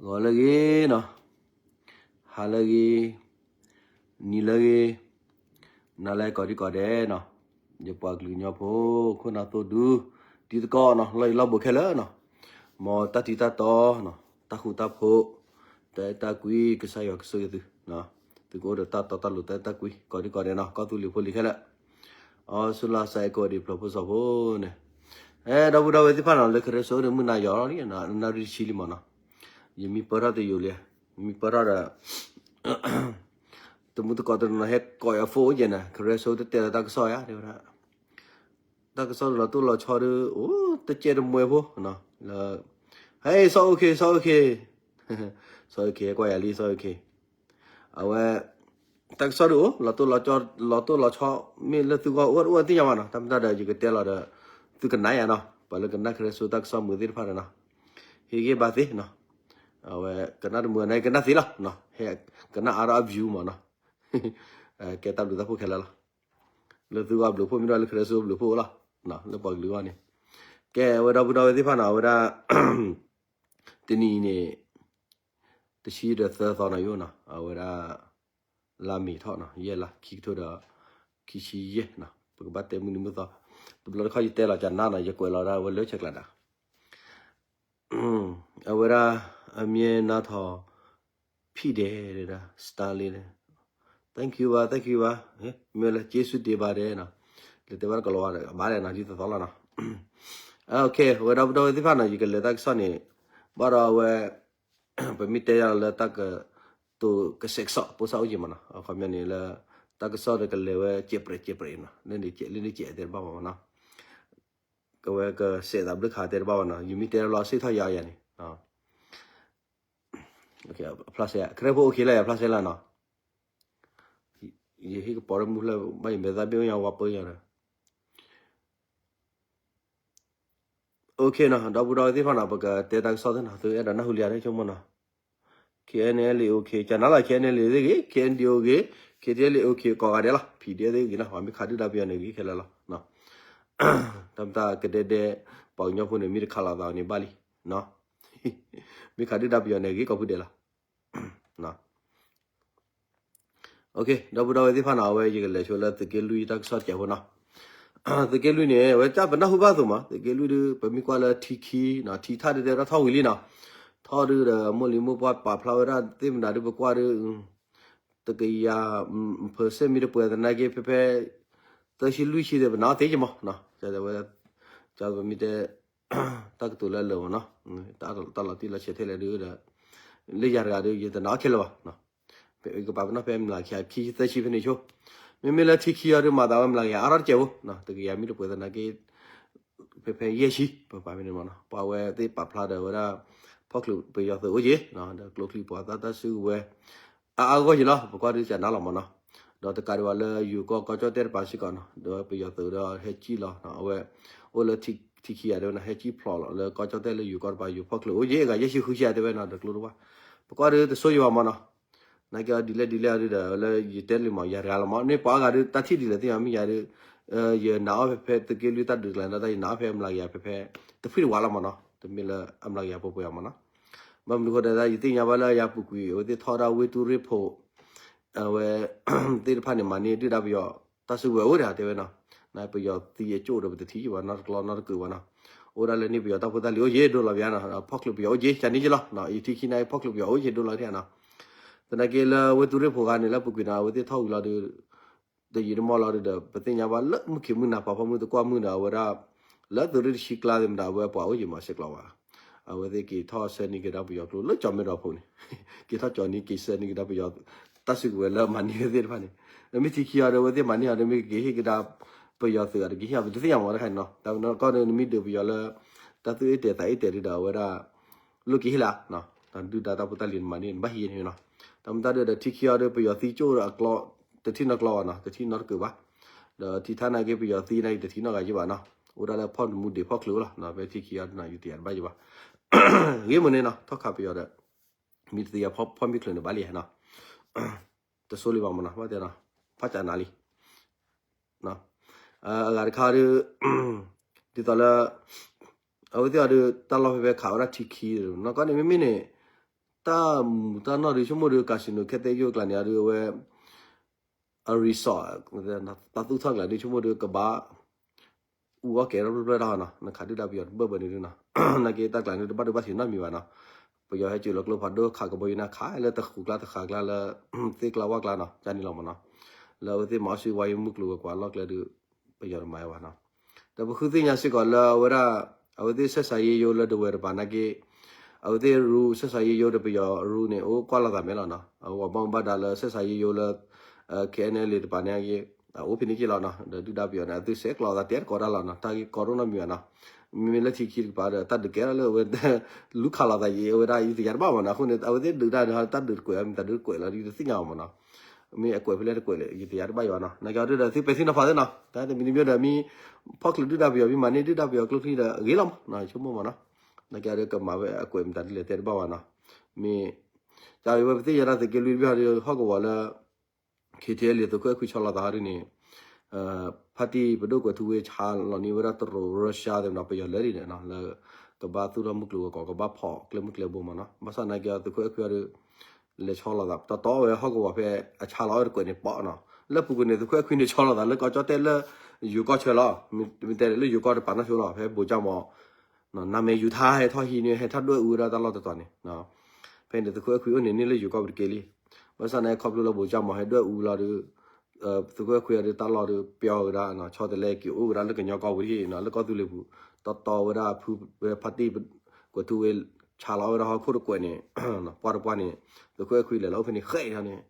ဂီၤလၢအဂ့ၤနီၤ, ဟါလၢအဂ့ၤ, နံၤလၢအဂ့ၤ, နၤလၢကိးဒံကိးဒဲးနီၤ, ယပှၤကလုာ်ကညီဖိ ခိၣ်နၢ်သိၣ်ဒူ တံၤသကိးနီၤ, လီၢ်ယံၤလီၢ်ဘူးခဲလၢာ်နီၤ, မ်တၢ်တံၤတၢ်တီနီၤ, တၢ်ဃူတၢ်ဖိး, တၢ်အဲၣ်တၢ်ကွံ ကစၢ်ယွၤကဆိၣ်ဂ့ၤသု, သုကအိၣ်ဒီးတၢ်တီတၢ်လိၤ တၢ်အဲၣ်တၢ်ကွံ ကိးဒံကိးဒဲးနီၤ, ကီၢ်သူလ့ၤဖိလံၤခဲလၢာ် အီစူလါစဲးကိးဒံးဖျိးဖိစီၤဖိန့ၣ်, အဲ ဒီပုၢ်ဒီဝဲၢ်သ့ၣ်တဖၣ်နီၤ, လၢကရၢစိအိၣ်ဒီးမုၢ်နၤယီၤလီၤ, နၣ်ရံၣ်တဆံလံမးနီၤ, ယမံပၢၢ်ထီၣ်တယိာ်လံ, မံပၢၢ်ထီၣ်ဒီး တမူတကိးတနီၤဟဲကိးယၤ phone အိၣ်ကဲန့ၣ်, ကရၢစိတတဲလီၤတၢ်ကစီၣ်ယါ တဲဝဲဒၣ်, တၢ်ကစီၣ်လီၤတိၢ်လီၤဆီဒီး အိၣ်တကဲတမှဲဖိနီၤ, လၢ ဟဲ စီၤအိၣ်ခ့ စီၤအိၣ်ခ့, စီၤအိၣ်ခ့ ကွၢ်ယၤလံ စီၤအိၣ်ခ့ အဝဲ တၢ်ကစီၣ်ဒုးအိၣ် လီၤတိၢ်လီၤဆီ မ့ၢ်လၢသုဂီၢ်အိၣ်အိၣ်သ့ၣ်ညါဘၣ်နီၤ, တၢ်မတၤဒီးယကတဲလီၤဒီး သုကနၣ်ယါနီၤ, ပှၤလၢကနၣ်ကရၢစိတၢ်ကစီၣ်မုာ်သ့ၣ်တဖၣ်ဒီးနီၤ, ဟ့ၣ်ဂံၢ်ဘါသ့နီၤ, အဝဲကနၣ်တမုာ်န့ၣ် ကနၣ်သ့လီၤ, ဟဲကနၣ်အါထီၣ်အ view မးနီၤ, ကဲတၢ်ဘျုးတၢ်ဖှိၣ်ခဲလၢာ်လီၤ, လၢသုဂီၢ်ဘျုးဖှိၣ်မ့ၢ်ဒီးလၢကရၢစိဘျုးဖှိၣ်လီၤ, လၢပှၤကလုာ်ဂီၢ်န့ၣ်, ကဲဝဲဒီပုၢ်ဒီဝဲၢ်သ့ၣ်တဖၣ်နီၤ, အဝဲဒၣ် တနံၤအံၤန့ၣ် တဆံဒီးသၢသီနီၤယိနီၤ, အဝဲဒၣ် လါမ့ၤထီၣ်နီၤ, ယဲၢ်လါ ခံကထိဒီး ခံဆံယဲၢ်နီၤ, ပကဘၣ်တဲမုၢ်နံၤမုၢ်သီ, တဘျီတခီၣ်ယတဲလီၤကနၣ်နီၤ, ယကွဲးလီၤဒၣ်ဝဲလၢဆဲးကျးဒၣ်, အဝဲဒၣ် အမ့ၢ်နါထီၣ် ဖံးဒဲးဒၣ် Starlink န့ၣ်, thank you ဘၣ် thank you ဘၣ်, မ့ၢ်လၢ ကျေးဇူးတင်ပါတယ် နီၤ, လၢတဲဘၣ်တကလီၤဘၣ်ဒီး ဘၣ်လဲၣ်နီၤ ဒ်သိးသိးလီၤနီၤ, အဝဲဒီပုၢ်ဒီဝဲၢ်သ့ၣ်တဖၣ်နီၤ, ယကလဲၤတၢ်ကစီၣ်န့ၣ် ဘၣ်ဒီးအဝဲ ပမ့ၢ်တဲယၤလၢတၢ်ကတိၤကစဲးကစီၣ် ပိၢ်စၢ်အိၣ်က့ၤမးနီၤ, အခီပညီန့ၣ်လၢ တၢ်ကစီၣ်ဒီးကလဲၤဝဲ ကဲးပြဲးကဲးပြဲးနီၤ, လၢန့ၣ်ကဲး လၢန့ၣ်ကဲးတဲတဘၣ်ဘၣ်မးနီၤ, ကဝဲကစဲးသးဘျုးခးတဲတဘၣ်ဘၣ်နီၤ, ယမ့ၢ်တဲလီၤစ့ၢ်ကီးယၤယၤန့ၣ် ဖျါစဲ ကရၢဖိအိၣ်ခ့လၢယဖျါစဲလၢနီၤ, ယဟ့ၣ်ကပီၤရၢမုၢ်ဖျၢၣ်ဘၣ်ယမဲာ်သၣ်ဘ့ၣ်အိၣ်ညါဝါပၢညါဒီး, အိၣ်ခ့နီၤ, ဒီပုၢ်ဒီဝဲၢ်သ့ၣ်တဖၣ်နီၤ, ပကတဲတၢ်ကစီၣ်သ့ၣ်နီၤ, သုအဲၣ်ဒိးနၢ်ဟူလံဧါ ဆိကမိၣ်နီၤ, KNLA အိၣ်ခ့, ကနၤလီၤ KNLA သ့ၣ်ဂ့ၤ, KNDO ဂ့ၤ, KTLA အိၣ်ခ့ ကိးဂၤဒဲးလီၤ, PDF သ့ၣ်ဂ့ၤနီၤ, ပှၤမ့ၢ်ခးဒုၣ်ဒါပယီၤန့ၣ်ဂ့ၤခဲလၢာ်လီၤ, တၢ်မတၤကဒဲဒဲ ပှၤကညီဖိန့ၣ် မ့ၢ်တခးလိာ်သးန့ၣ်ဘၣ်လံ, မ့ၢ်ခးဒုၣ်ဒါပယီၤန့ၣ် ဂ့ၤကိးဖုဒဲးလီၤ. ဒီပုၢ်ဒီဝဲၢ်သ့ၣ်တဖၣ်နီၤ, အဝဲယကလဲၤဆိလၢသုးက့လွံၢ်တၢ်ကစီၣ်တစဲးဖိနီၤ. သုးက့လွံၢ်န့ၣ် အဝဲတၢ်ပနၢ်ဟူဘၣ်အသိးမး, သုးက့လွံၢ်ဒုး ပမ့ၢ်ကွၢ်လၢထံခံနီၤ, ထံထၣ်ဒုးတဲထီၣ်ထီၣ်ဝံၤလံနီၤ, ထီၣ်ဒုးဒီးမိၢ်လံၤမိၢ်ပှၢ်ပာ်ဖျါဝဲဒၣ်သ့ၣ်မတၤဒုး ပကွၢ်ဒုး တကယၤ percent မ့ၢ်တပှဲၤသနာ်က့ ဖဲဖဲ သၢဆံလွံၢ်ဆံဒီး ပနာ်အီၤသ့ကမးနီၤ, ဝဲ ပမ့ၢ်တဲ တၢ်ကတိၤလၢအလၢာ်မးနီၤ, တၢ်လီၤတံၢ်လီၤဆဲးထဲလဲၣ်ဒုးဒီး လၢယၤတဂၤဒုး ယတနာ်အီၤခဲလၢာ်ဘၣ်, ကပာ်ပနီၣ်ဖဲမျးကယၤခံဆံသၢဆံဖဲန့ၣ်ဆိ, မ့မ့ၢ်လၢထံခံအီၤဒုး မၤသးဝဲမျးကယၤအါထီၣ်တစဲးဖိ, တကယၤမ့ၢ်တပှဲၤသနာ်က့ ဖဲဖဲယဲၢ်ဆံ ပပာ်ဖဲန့ၣ်မးနီၤ, ပှၤဝဲသ့ၣ်ပာ်ဖျါဒီးဝဲဒၣ် ဖီၣ်ချုးပယီၤသုးအိၣ်က့ၤ, ဒီးကျိချံပှၤသးတၢ်စုကဝဲၤ အါအါဂီၢ်က့ၤလီၤ, ပကွၢ်ဒုးကနၣ်လီၤမးနီၤ, ဒီးတကးဒံးဘၣ်လၢယိၤကီၢ်ကီၢ်ကၠီၣ်တဲၣ်တပၤစ့ၢ်ကီးနီၤ, ဒီးပယီၤသုးဒီးဟဲကံၣ်လီၤ, အဝဲ အိၣ်လၢထံခံယၤတဲဝဲနီၤ, ဟဲကံၣ်ဖျိးလီၤလၢကီၢ်ကၠီၣ်တဲၣ်လၢယိၤကီၢ်တပၤ ယိၤဖီၣ်ချုးအိၣ်က့ၤ အဂၤယဲၢ်ဆံဃုဆံတဲဝဲနီၤ, ဒီးကျိတဝၢ်, ပကွၢ်ဒုးတဆိယၤဘၣ်မးနီၤ, နာ်က့အီၤဒ်လဲၣ်ဒ်လဲၣ်အီၤဒုးဒီး လၢယတဲလံမး ယၤတဂၤလီၤမး, န့ၣ်ပှၤအါဂၤဒုး တၢ်ထံၣ်ဒ်လဲၣ်သ့ၣ်ညါမ့ၢ်ယၤဒုး, ယနာ်အီၤဖဲဖဲသုးက့လွံၢ်တၢ်ဒုးကျါန့ၣ် တၢ်ယနာ်အီၤဖဲအမျးကယၤဖဲဖဲ တဖှံတဝးလီၤမးနီၤ, တမ့ၢ်လၢအမျးကယၤပှဲၤပှဲၤအါမးနီၤ, ဘၣ်မနုၤဃိဒီး ယသ့ၣ်ညါဘၣ်လၢယၤပူၤကွံာ် အဝဲသ့ၣ်ထီၣ်ဝဲဒၣ်ဝ့ၢ်တူၢ်ရ့ၣ်ဖိး အဝဲ သ့ၣ်တဖၣ်န့ၣ် မၤန့ၢ်ဒုၣ်ဒါပယီၤ တၢ်စုကဝဲၤအိၣ်ဒၣ်တဲဝဲနီၤ, နပယီၤသံအကၠိၣ်ဒီး ပတထံၣ်ဘၣ်နီတကျီနီတကုာ်ဘၣ်နီၤ, အိၣ်ဒၣ်လၢန့ၣ် ပယီၤတၢ်ဖိတၢ်လံၤအိၣ်က့ၤဒိၣ်လီၤပယါနီၤ, ဖီၣ်ချုးပယီၤအိၣ်က့ၤ ကန့ၣ်က့ၤလီၤ, ယထံၣ်ခံန့ၣ် ဖီၣ်ချုးပယီၤအိၣ်က့ၤဒိၣ်လီၤတၢ်နီၤ, သနာ်က့လၢဝ့ၢ်တူၢ်ရ့ၣ်ဖိးဂၤန့ၣ် လၢပူၤကွံာ်နီၤ အဝဲသ့ၣ်ထီၣ်ဝံၤလီၤဒုး တယံာ်တမီၢ်လီၤဒုးဒီး ပသ့ၣ်ညါဘၣ်လၢမုၢ်ခံးမုၢ်နၤ ပှၤဖီမုၢ်သကွၢ်မုၢ်ဒီး အဝဲဒၣ် လၢသုးရ့ၣ်တဆံကျါသ့ၣ်မတၤ အဝဲပှၤအိၣ်က့ၤမးစဲးကျိးဘၣ်, အဝဲသ့ၣ်က့ၤထီၣ်ဆှၢန့ၢ်ကဒါပယီၤကျိလၢကၠီၤမဲဒီဖိးန့ၣ်, က့ၤထီၣ်ကၠီၤန့ၢ်က့ၤဆှၢန့ၢ်ကဒါပယီၤ တၢ်စုကဝဲၤလၢမၤန့ၢ်ဝဲသ့ၣ်တဖၣ်န့ၣ်, နမ့ၢ်ထံၣ်ခံအီၤဒီး အဝဲသ့ၣ်မၤန့ၢ်အီၤဒီး မ့ၢ်ကက့ၤဟ့ၣ်ကဒါပယီၤသုးအီၤ တက့ၤဟ့ၣ်အီၤ ပတသ့ၣ်ညါမးတခါန့ၣ်နီၤ, တၢ်မနုၤကီၢ်ဒီး နမ့ၢ်ဒုးပယီၤလၢ တၢ်သူၣ်အ့ၣ်တဲာ်သးအ့ၣ်တဲာ်ဒုးဒီး အဝဲဒၣ် လိၣ်က့ၤဟ့ၣ်လၢ တၢ်ဒုၣ်ဒါတၢ်ဖိတၢ်လံၤနမၤန့ၢ် နဘၣ်ဟံးန့ၣ်နီၤ, တၢ်မတၤဒုးဒီးထံခံအီၤဒီး ပယီၤသံကၠိၣ်ဒီးအကျီ တထံၣ်နီတကျီဘၣ်နီၤ, တထံၣ်နီတကုာ်ဘၣ်, ဒီးထံထါနာ်က့ ပယီၤသံနာ်က့ တထံၣ်နီတဂၤယံၤဘၣ်နီၤ, အိၣ်ဒၣ်လၢဖီၣ်တမူဒံးဖီၣ်ချုးလီၤ, ဖဲထံခံအီၤဒုးနီၤ ယူၤတယၤတဘၣ်ယံၤဘၣ်, ဂ့ၤမုၢ်န့ၣ်နီၤ ထီၣ်ခးပယီၤဒီး မ့ၢ်တသ့ယၤဖီၣ်မ့ၢ်ချုးန့ၣ်ဘၣ်လံနီၤ, တဆိလံဘၣ်မးနီၤ ဘၣ်တဲနီၤ, ဖးကၢ်နၤလံ အဂၤတခါဒီး ဒ်သိးလၢ အဝဲသ့ၣ်အီၤဒီး တၢ်လီၢ်ဖဲဖဲခးဝဲဒၣ်ထံခံ နီၢ်ကီၢ်န့ၣ် မ့မ့ၢ်န့ၣ် တၢ်မူးတၢ်နီၢ်ဒုး ဆိကမိၣ်ဒုး casino ခဲတဲယိၣ်ကျါန့ၣ် အဒုးအဝဲ အ resort တၢ်သူၣ်ထီၣ်ကျါဒုး ဆိကမိၣ်ဒုးကဘၣ် အူအီၣ်ကဲထီၣ်ဖျၢၣ်ဖျၢၣ်တၢ်နီၤ, နခးဒုၣ်ဒါပယီၤတဘၢၣ်ဘၢၣ်န့ၣ်ဒုးနီၤ, နာ်က့တၢ်ကျါန့ၣ် တဘၣ်ဒိဘၣ်ထံးနီတမံၤဘၣ်နီၤ, ပယီၤဟဲစၢၤလီၤကျိဖးဒိၣ်ခးကဘီယူၤန့ၣ်ခးလၢတဃူးကျါတဃးကျါလၢ သ့ၣ်ကျါဝၣ်ကျါနီၤ, ကန့ၣ်လီၤမးနီၤ, လၢအဝဲသ့ၣ်မၤအီၣ်စ့ဝါယံၤမုၢ်ကျိၤဝဲၤကွာ်လီၢ်ကျဲဒုး ပယီၤတမၤဝဲဘၣ်နီၤ, ဒီးပဃုသ့ၣ်ညါစ့ၢ်ကီးလၢအဝဲဒၣ် အဝဲသ့ၣ်ဆက်ဆံရေးရုံးလၢဒဝဲၢ်တပၤနာ်က့ အဝဲသ့ၣ် rule ဆက်ဆံရေးရုံးဒီးပယီၤ rule န့ၣ် အိၣ်ကွၢ်လိာ်သးမဲာ်လီၤနီၤ, အဝဲဘၣ်မူဘၣ်ဒါလၢ ဆက်ဆံရေးရုံးလၢ KNLA တပၤန့ၣ်က့ အအိၣ်ဖဲန့ၣ်က့လီၤနီၤ, ဒီးဒုၣ်ဒါပယီၤန့ၣ် အသုဆဲးကျိးသးတဲတကိးတၢ်လီၤနီၤ, တၢ်ဂ့ၢ်ကီဒိၣ်နီတမံၤဘၣ်နီၤ, မ့မ့ၢ်လၢထံခံတကပၤဒီး တၢ်ဒုးကဲထီၣ်လၢအဝဲ လူၤခးလိာ်သးယံၤ အဝဲဒၣ်ယတယါတဘၣ်မးနီၤ, အဃိန့ၣ် အဝဲသ့ၣ်ဒုးတၢ်ဒီး တၢ်ဒုးတကွဲး မ့ၢ်တၢ်ဒုးတကွဲးလီၤ ယတသ့ၣ်ညါဘၣ်မးနီၤ, မ့ၢ်အကွဲးဖဲလဲၣ်တကွဲးလဲၣ် ယတယါတဘၣ်ယံၤဘၣ်နီၤ, နာ်က့အီၤဒုးဒီးသုပဲာ်ထံနီၤဖးသ့နီၤ, တၢ်တမံၤတမံၤဒီးမ့ၢ် ဖီၣ်ချုးဒုၣ်ဒါပယီၤ မ့ၢ်မၤန့ၢ်ဒုၣ်ဒါပယီၤကျိချံဒီး ဂ့ၤလီၤမးနီၤ, ဆိကမိၣ်မးနီၤ, နာ်က့အီၤဒုးကမၤဝဲအကွဲးမတၤဒ်လဲၣ်တဲတဘၣ်ဘၣ်နီၤ, မ့ၢ် တၢ်ဝဲပသ့ၣ်ညါတၢ်သုးက့လွံၢ်တဘ့ၣ်ဟီဒုး ဟီၣ်ကဝီၤလၢ KTLA သုးခိၣ်အဲၣ်ခွံဆီလီၤသးဟီဒုးန့ၣ် ဖါတံၢ်ပဒိၣ်ကွဲးထူဝ့ဆါလီၤန့ၢ်ဝဲဒၣ်တရူး Russia သ့ၣ်မးနီၤ, ပယီၤလၢာ်ဒ်န့ၣ်နီၤ လၢကဘၣ်သူၣ်ထီၣ်မုၢ်ကျိၤဝဲၤကွာ် ကဘၣ်ဖီၣ်ကျဲမုၢ်ကျဲဘိမးနီၤ, ဘၣ်ဆၣ်နာ်က့အီၤသုးခိၣ်အဲၣ်ခွံအီၤဒုး လဲၤဆီလီၤသး တီတီဝဲဟီၣ်ကဝီၤဖဲအဆါလီၤအီၣ်တကွဲးန့ၣ်ပီၣ်နီၤ, လၢပူၤကွံာ်န့ၣ် သုးခိၣ်အဲၣ်ခွံန့ၣ်ဆီလီၤသးလၢကီၢ်ကၠီၣ်တဲၣ်လၢ ယိၤကီၢ်ဆၢလီၤ, မ့ၢ်တဲလၢယိၤကီၢ်တပၤနီၣ်ဆိလီၤ ဖဲဘိးကၠၣ်မီၤ နမဲာ်ယူၤထါဟဲထီၣ်ဟံးန့ၣ် ဟဲထီၣ်ဒွဲၣ်အူဝဲဒၣ်တၢ်လီၢ်တတီၤန့ၣ်, ဖဲန့ၣ်သုးခိၣ်အဲၣ်ခွံအိၣ်န့ၣ်န့ၢ်လၢယိၤကီၢ်ပူၤတက့ၢ်လံ, ဘၣ်ဆၣ်န့ၣ်ခီဖျိလၢဘိးကၠၣ်မီၤဟဲဒွဲၣ်အူလီၤဒီး သုးခိၣ်အဲၣ်ခွံအီၤဒုးတၢ်လီၢ်ဒုးပျီဝဲဒၣ် ဆီတလဲက့ၤအိၣ်ဝဲဒၣ်လၢကညီကီၢ်ပူၤတဟံၣ်နီၤ, လၢကီၢ်သူလ့ၤပူၤ တီတီဝဲဒၣ်ဖုဝဲဖါတံၢ် ကွဲးထူဝ့ဆါလီၤဝဲဒၣ်ဟီၣ်ခိၣ်တကွဲးန့ၣ် ပှၢ်တပှၢ်န့ၣ် သုးခိၣ်အဲၣ်ခွံလဲၤလီၤအိၣ်ဖဲန့ၣ်ဃဲးထီၣ်န့ၣ်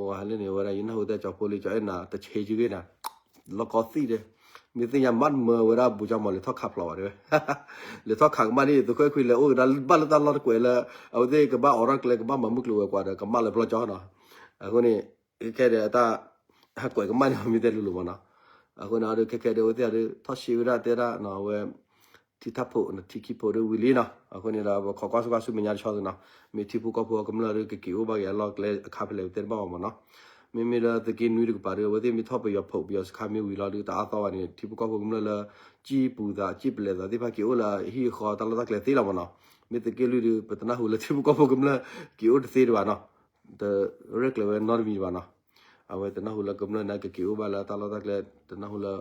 ဝဲလၢန့ၣ် ဝဲဒၣ်ယနၢ်ဟူသဲကၠီဖိလံၤကၠီအဲၣ်နၤတဆ့ယုၢ်ဂ့ၤနၤ လီၢ်ကီသံၣ်ဒဲး, မ့ၢ်သ့ၣ်ညါမးတမၢဝဲဒၣ်ဘိးကၠၣ်မီၤလဲၤထီၣ်ခးဖျိးဘၣ်တဲဝဲ, လဲၤထီၣ်ခးကမၣ်န့ၣ် သုးခိၣ်အဲၣ်ခွံလဲၤအိၣ်ကဒါဘၣ်လၢတၢ်လီၢ်တကွဲးလၢ အဝဲသ့ၣ်ကဘၣ်အိးထီၣ်ကျဲကဘၣ်မၤမုၢ်ကျိၤဝဲၤကွာ်ဒီးကမၣ်လၢပျီကၠီနီၤ, အဃိန့ၣ် ခဲခဲဒီးအတၢ် ဟဲကွဲးကမၣ်န့ၣ်မ့ၢ်တဲလိၤလိၤမးနီၤ, အဃိန့ၣ်အီၤဒုးခဲခဲဒီးအဝဲသ့ၣ်အီၤဒုး ထီၣ်ရှဲဝဲဒၣ်တဲဒၣ်နီၤ အဝဲ ထံထၣ်ဖိး ထံခံဖိးဒုးဝံၤလံနီၤ, အဃိန့ၣ်ဒီးပခိးကွၢ်ဆူၣ်ကွၢ်ဆူၣ်မဲာ်ညါတဆီသုနီၤ, မ့ၢ်ထံဖိကီၢ်ဖိကမျၢၢ်ဒုးကက့ၤအိၣ်ဘၣ်က့ၤအလီၢ်ကျဲအခါဖဲလဲၣ်ပတဲတဘၣ်ဘၣ်မးနီၤ, မ့မ့ၢ်လၢသုးက့နွံတကပၤဒုး အဝဲသ့ၣ်မ့ၢ်ထီၣ်ပယီၤဖိးပယီၤစခါမ့ၢ်ဝံၤလီၤဒုး တအါသီဘၣ်န့ၣ် ထံဖိကီၢ်ဖိကမျၢၢ်လၢ ကံၢ်ပူၤသး ကံၢ်ပလဲၤသးသ့ၣ်တဖၣ်က့ၤအိၣ်လၢအဟံၣ်အဃီတၢ်လီၢ်တၢ်ကျဲသ့လီၤမးနီၤ, မ့ၢ်သုးက့လွံၢ်ဒုး ပတနၢ်ဟူလၢထံဖိကီၢ်ဖိကမျၢၢ်က့ၤအိၣ်တသ့တဘၣ်နီၤ, တရဲၣ်ကျဲၤဝဲနီတမံၤဘၣ်နီၤ, အဝဲတနၢ်ဟူလၢကမျၢၢ်န့ၣ်ကက့ၤအိၣ်ဘၣ်လၢတၢ်လီၢ်တၢ်ကျဲ တနၢ်ဟူလၢ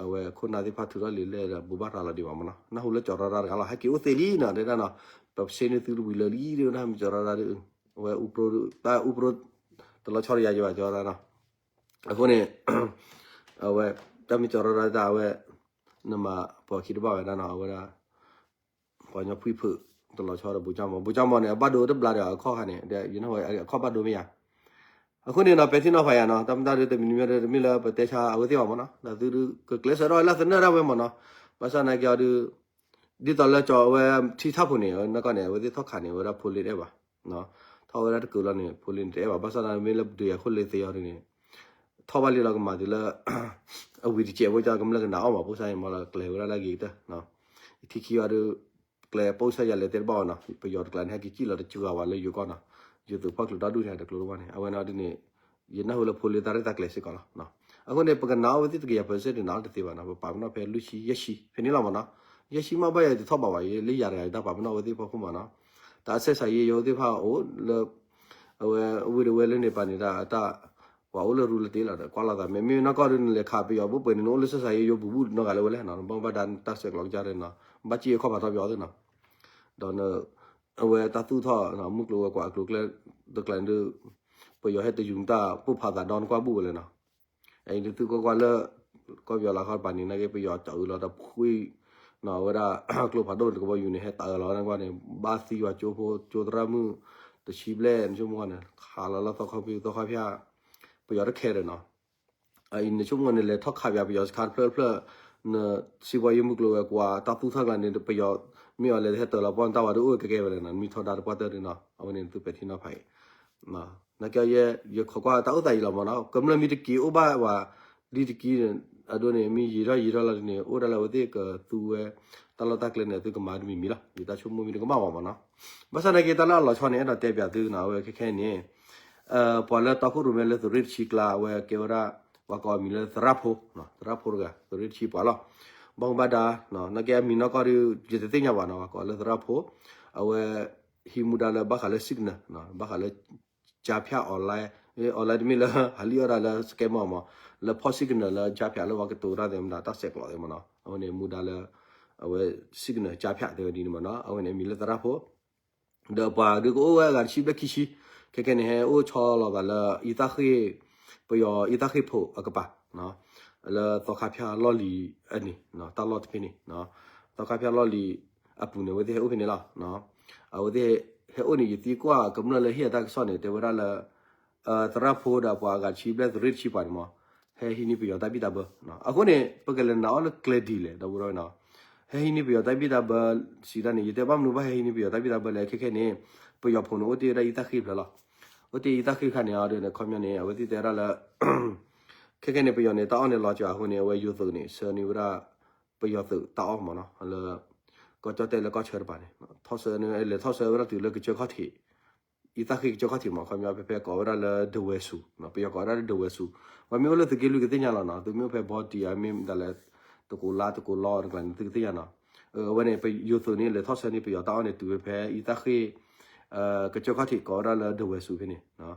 အဝဲခိၣ်နၢ်သ့ၣ်တဖၣ်ထုးထီၣ်လံာ်လဲၣ်ဒီး ဘိးဘၣ်ရၤလီၤဒံးဘၣ်မးနီၤ, နၢ်ဟူလၢကၠီၤရီၤရၤတဂၤလီၤ ဟဲက့ၤအိၣ်သ့လံနီၤ တဲဒၣ်နီၤ, ပဆ့န့ၢ်သုတဝံၤလၢာ်လံဒုး နၢ်ဟူကၠီၤရီၤရၤဒုး အဝဲအူပြိ တၢ်အူပြိ တလီၤဆီတယၤယဘၣ် ကၠီၤရီၤရၤနီၤ, အဃိန့ၣ် အဝဲ တၢ်မ့ၢ်ကၠီၤရီၤရၤတၢ်အဝဲ နမၤပှၤခံတဘၣ်ဝဲဒၣ်နီၤ အဝဲဒၣ် ပှၤကညီဖှံဖုး တလီၤဆီဒီးဘိးကၠၣ်မီၤ ဘိးကၠၣ်မီၤန့ၣ် အဘၣ်ဒိတဘျါဒီးအခီၣ်ခါန့ၣ် ယနၢ်ဟူအခီၣ်ဘၣ်ဒိမ့ၢ်ယါ, အဃိန့ၣ်နီၤ ပဲာ်ထံနီၤဖးယါနီၤ တၢ်မတၤဒုးတမံၤမံၤဒီးတမ့ၢ်လၢပတဲဆါအဝဲသ့ၣ်ဘၣ်မးနီၤ ဒီးသုကကျဲးစၢးထီၣ်ဝဲလၢသနၢၣ်ဒၣ်ဝဲမးနီၤ, ဘၣ်ဆၣ်နာ်က့အီၤဒုး ဒ်သိးလၢကၠီၤအဝဲထံထၣ်ဖိးန့ၣ် နီၢ်ကီၢ်န့ၣ် အဝဲသ့ၣ်ထီၣ်ခးန့ၣ် အဝဲဒၣ်ဖိလ့တအဲၣ်ဘၣ်, ထီၣ်ဝဲဒၣ်တကုးလီၤန့ၣ် ဖိလ့န့ၣ်တအဲၣ်ဘၣ် ဘၣ်ဆၣ်နာ်မ့ၢ်လၢဒုးယၤခိၣ်လ့သ့အီၤဒုးန့ၣ် ထီၣ်ဘၣ်လံလီၤကမၤတုၤလၢ အဝံၤတစဲးဖိကၠီၤကမျၢၢ်ကနၣ်အီၣ်မး ဖိစါန့ၣ် မ့ၢ်လီၤကျဲၤဝဲဒၣ်လၢအဂ့ၤကတၢၢ် ထံခံအီၤဒုး ကျဲၤပိၢ်ဆၢယၤလဲၤတဲတဘၣ်အီၤနီၤ ပယီၤတကျါန့ၣ် ဟဲက့ၤစံၣ်လီၤတစှၤဝဲလၢယိၤကီၢ်နီၤ ယိၤသုးဖီၣ်ချုးဒီဒူၣ်န့ၣ် တကျိၤတဘၣ်န့ၣ် အဝဲန့ၣ်ဒ်န့ၣ် ယနၢ်ဟူလၢဖိလ့တၢ်ရဲၣ်တၢ်ကျဲၤစ့ၢ်ကီးလီၤ. အဃိန့ၣ် ပကနၣ်အီၣ်ဝဲသ့ၣ်တကယၤပၢၢ်စ့ၣ်န့ၣ် နၢ်အီၣ်တသ့ဘၣ်နီၤ ပပာ်ပနီၣ်ဖဲလွံၢ်ဆံယဲၢ်ဆံဖဲန့ၣ်လီၤမးနီၤ ယဲၢ်ဆံမးဘၣ်ယၤတထီၣ်ဘၣ်ဘၣ် ယလၢယၤတဂၤယတၢ်ပာ်ပနီၣ်အဝဲသ့ၣ်ဖီခိၣ်မးနီၤ တၢ်အဆဲးစးယဲယိၤသ့ၣ်တဖၣ်အိၣ်လၢ အဝဲဝ့ၢ်တဝဲလၢန့ၣ်ပာ်န့ၣ်ဒၣ်အတၢ် ပှၤအိၣ်လၢရူလၢတ့လီၤဒီး ကွၢ်လိာ်သးမ့မ့ၢ်နီၢ်ကီၢ်ဒုးနလဲၤခးပယီၤဘိးပှဲၤန့ၣ် နအိၣ်လၢဆဲးစးယဲယိၤပူၤဘူၣ်နီတဂၤလၢဝဲလဲၣ်နီၤ နဘၣ်ဘၣ်ဒါတၢ်ဆဲးကျိးကစၢ်ဒီးနီၤ ဘၣ်စံၣ်အခီၣ်ဖးထီပယီၤသ့ၣ်နီၤ ဒီး အဝဲတၢ်သူၣ်ထီၣ် မုၢ်ကျိၤဝဲၤကွာ်အကျိၤကျဲ တကျါန့ၣ်ဒုး ပယီၤဟဲတယူၤတၢ်ပိၢ်ဖးသးဒီနကွၢ်ဘူၣ်ဝဲလဲၣ်နီၤ အံၤဒုးသုကွၢ်ကွၢ်လၢ ကီၢ်ပယီၤလၢခီတပၤန့ၣ် နာ်က့ပယီၤတၢ်အုးလီၤတၢ်ဖှံ နီၤ အဝဲဒၣ် ကျိဖးဒိၣ်န့ၣ်တကဘီယူၤန့ၣ် ဟဲတၢ်အုးလီၤဝဲဒၣ်န့ၣ် ဘၣ်သံဝဲကၠိဖိကၠိသရၣ်မုၣ် တဆံဘျဲၣ် နဆိကမိၣ်န့ၣ် ခးလီၤလၢသီခီဖံသီခီဖၠၣ် ပယီၤတခဲဒီးနီၤ အံၤနဆိကမိၣ်န့ၣ် လဲၤထီၣ်ခးပယီၤ ပယီၤစခါတဖျၢၣ်တဖျၢၣ် နစံးပှၤယိၤမုၢ်ကျိၤဝဲၤကွာ် တၢ်သူၣ်ထီၣ်ကျါန့ၣ် ပယီၤမ့ၢ်အီၤလဲၤဟဲတၢၤလီၤပှီၢ်နတၢ်ဝဲဒၣ်အိၣ်ကဲကဲဝဲလဲၣ်နီၤ နမ့ၢ်ထီဒါတပှၢ်တၢၢ်ဒုးနီၤ အဝဲန့ၣ်သုပဲာ်ထံနီၤဖးအံၤ နာ်က့ယဲ ယခိးကွၢ်တၢ်အိၣ်သးယံာ်လီၤမးနီၤ ကမျၢၢ်မ့ၢ်တက့ၤအိၣ်ဘၣ်ဝဲ လံတကံ အဒိန့ၣ် မ့ၢ်ယံာ်ထီၣ်ယံာ်ထီၣ်လီၤဒ်န့ၣ် အိၣ်ဒၣ်လၢအဝဲသ့ၣ်ကသူဝဲ တၢ်လီၢ်တၢ်ကျဲန့ၣ် သုကမၤတမံၤမံၤလီၤ ယတၢ်ဆိကမိၣ်မ့ၢ်တကမၣ်ဘၣ်မးနီၤ ဘၣ်ဆၣ်နာ်က့တၢ်လၢအလီၤဆီန့ၣ် အဲၣ်ဒိးတဲပၠးသုနီၤ အဝဲခဲခဲန့ၣ် ပှၤလၢတီခိၣ်ရိၣ်မဲလၢသုးရ့ၣ်တဆံကျါ အဝဲကဲဝဲဒၣ် ပှၤကိးအမံၤလၢသရၣ်ဖိ သရၣ်ဖိတဂၤ သုးရ့ၣ်တဆံပှၤလီၤ ဘၣ်မူဘၣ်ဒါ နာ်က့အမံၤနီၢ်ကီၢ်ဒုး ယတသ့ၣ်ညါဘၣ်နီၤ ပှၤကိးလၢသရၣ်ဖိ အဝဲ ဟံးမူဒါလၢဘၣ်ဃးလၢ signal ဘၣ်ဃးလၢ ကြားဖြတ် online, online တမ့ၢ်လၢ ဟးလံၣ်အီၣ်ဒၣ်လၢ scammer မး, လၢဖီၣ် signal လၢ ကြားဖြတ် လၢပှၤကတိၤတၢ်သ့ၣ်မတၤ တၢ်ဆဲးကျိးသ့ၣ်မးနီၤ, အဝဲန့ၣ်မူဒါလၢ အဝဲ signal ကြားဖြတ် တဲဝဲဒ်န့ၣ်မးနီၤ, အဝဲန့ၣ်မံၤလၢသရၣ်ဖိ ဒီးပှၤဒုးကအိၣ်ဝဲအဂၤတဆံဘျဲၣ်ခံဆံ, ခဲကဲန့ၣ် ဟဲအိၣ်ဆီလီၤသးလၢ အံသၣ်ဃ့ၢ်, ပယီၤအံသၣ်ဃ့ၢ်ဖိအကပၤ, လၢသီခါဖၠၣ်လီၢ်လံၤအန့ၣ်, တၢ်လီၢ်တဖဲန့ၣ်, သီခါဖၠၣ်လီၢ်လံၤအပူၤန့ၣ် အဝဲသ့ၣ်ဟဲအိၣ်ဖဲန့ၣ်လီၤ. အဝဲသ့ၣ်ဟဲအိၣ်န့ၣ် ယသံကွၢ်ကမျၢၢ်လၢဟ့ၣ်အတၢ်ကစီၣ်န့ၣ် တဲဝဲဒၣ်လၢ သရၣ်ဖိဒီးပှၤအဂၤတဆံဘျဲၣ် သုးရ့ၣ်တဆံပှၤန့ၣ်မး, ဟဲဟံးန့ၢ်ပယီၤတၢ်ဘံၣ်တၢ်ဘၢ. အဃိန့ၣ် ပကလဲၤနာ်အီၤလၢကျဲဒ်လဲၣ် ဒီပုၢ်ဒီဝဲၢ်နီၤ, ဟဲဟံးန့ၢ်ပယီၤတၢ်ဘံၣ်တၢ်ဘၢစံးတၢ်န့ၣ် ယတဲဘၣ်မနုၤဘၣ်ဟဲဟံးန့ၢ်ပယီၤတၢ်ဘံၣ်တၢ်ဘၢလဲၣ်, ခဲခဲန့ၣ် ပယီၤဖိန့ၣ် အိၣ်တ့ၢ်ဝဲဒၣ်အံသၣ်ဃ့ၢ်ဖျၢၣ်လီၤ. အိၣ်တ့ၢ်အံသၣ်ဃ့ၢ်ခါန့ၣ်အီၤဒ်န့ၣ် ခီပညီန့ၣ် အဝဲသ့ၣ်တဲဝဲဒၣ်လၢ ခဲခဲန့ၣ် ပယီၤန့ၣ် တၢ်အီၣ်န့ၣ်လီၤစှၤအဃိန့ၣ် အဝဲယိၤသုးန့ၣ် ဆှၢန့ၢ်ဝဲဒၣ် ပယီၤသုးတၢ်အီၣ်မးနီၤ, လၢ ကီၢ်ကၠီၣ်တဲၣ်လၢကီၢ်ဆၢတပၤန့ၣ်, ထီၣ်ဆှၢန့ၢ် လဲၤထီၣ်ဆှၢဝဲဒၣ်တုၤလၢကစၢၢ်ခီၣ်ထံး, အံသၣ်ဃ့ၢ်ကစၢၢ်ခီၣ်ထံးမး ခီပညီဖဲဖဲကိးဝဲဒၣ်လၢဒဝဲၢ်စူၤ, ပယီၤကိးဝဲဒၣ်လၢဒဝဲၢ်စူၤ, ပှၤမ့ၢ်အိၣ်လၢသုးက့လွံၢ်ကသ့ၣ်ညါလီၤနီၤ, သုမ့ၢ်အိၣ်ဖဲဘီတံၢ်ဧါ မ့ၢ်ဒၣ်လဲၣ် တကိးလါတကိးလီတကျါန့ၣ် သုကသ့ၣ်ညါနီၤ, အဝဲန့ၣ် ယိၤသုးန့ၣ် လဲၤထီၣ်ဆှၢန့ၢ်ပယီၤတၢ်အီၣ်န့ၣ် တုၤဝဲဖဲအံသၣ်ဃ့ၢ် ကစၢၢ်ခီၣ်ထံးကိးဝဲဒၣ်လၢဒဝဲၢ်စူၤဖဲန့ၣ်,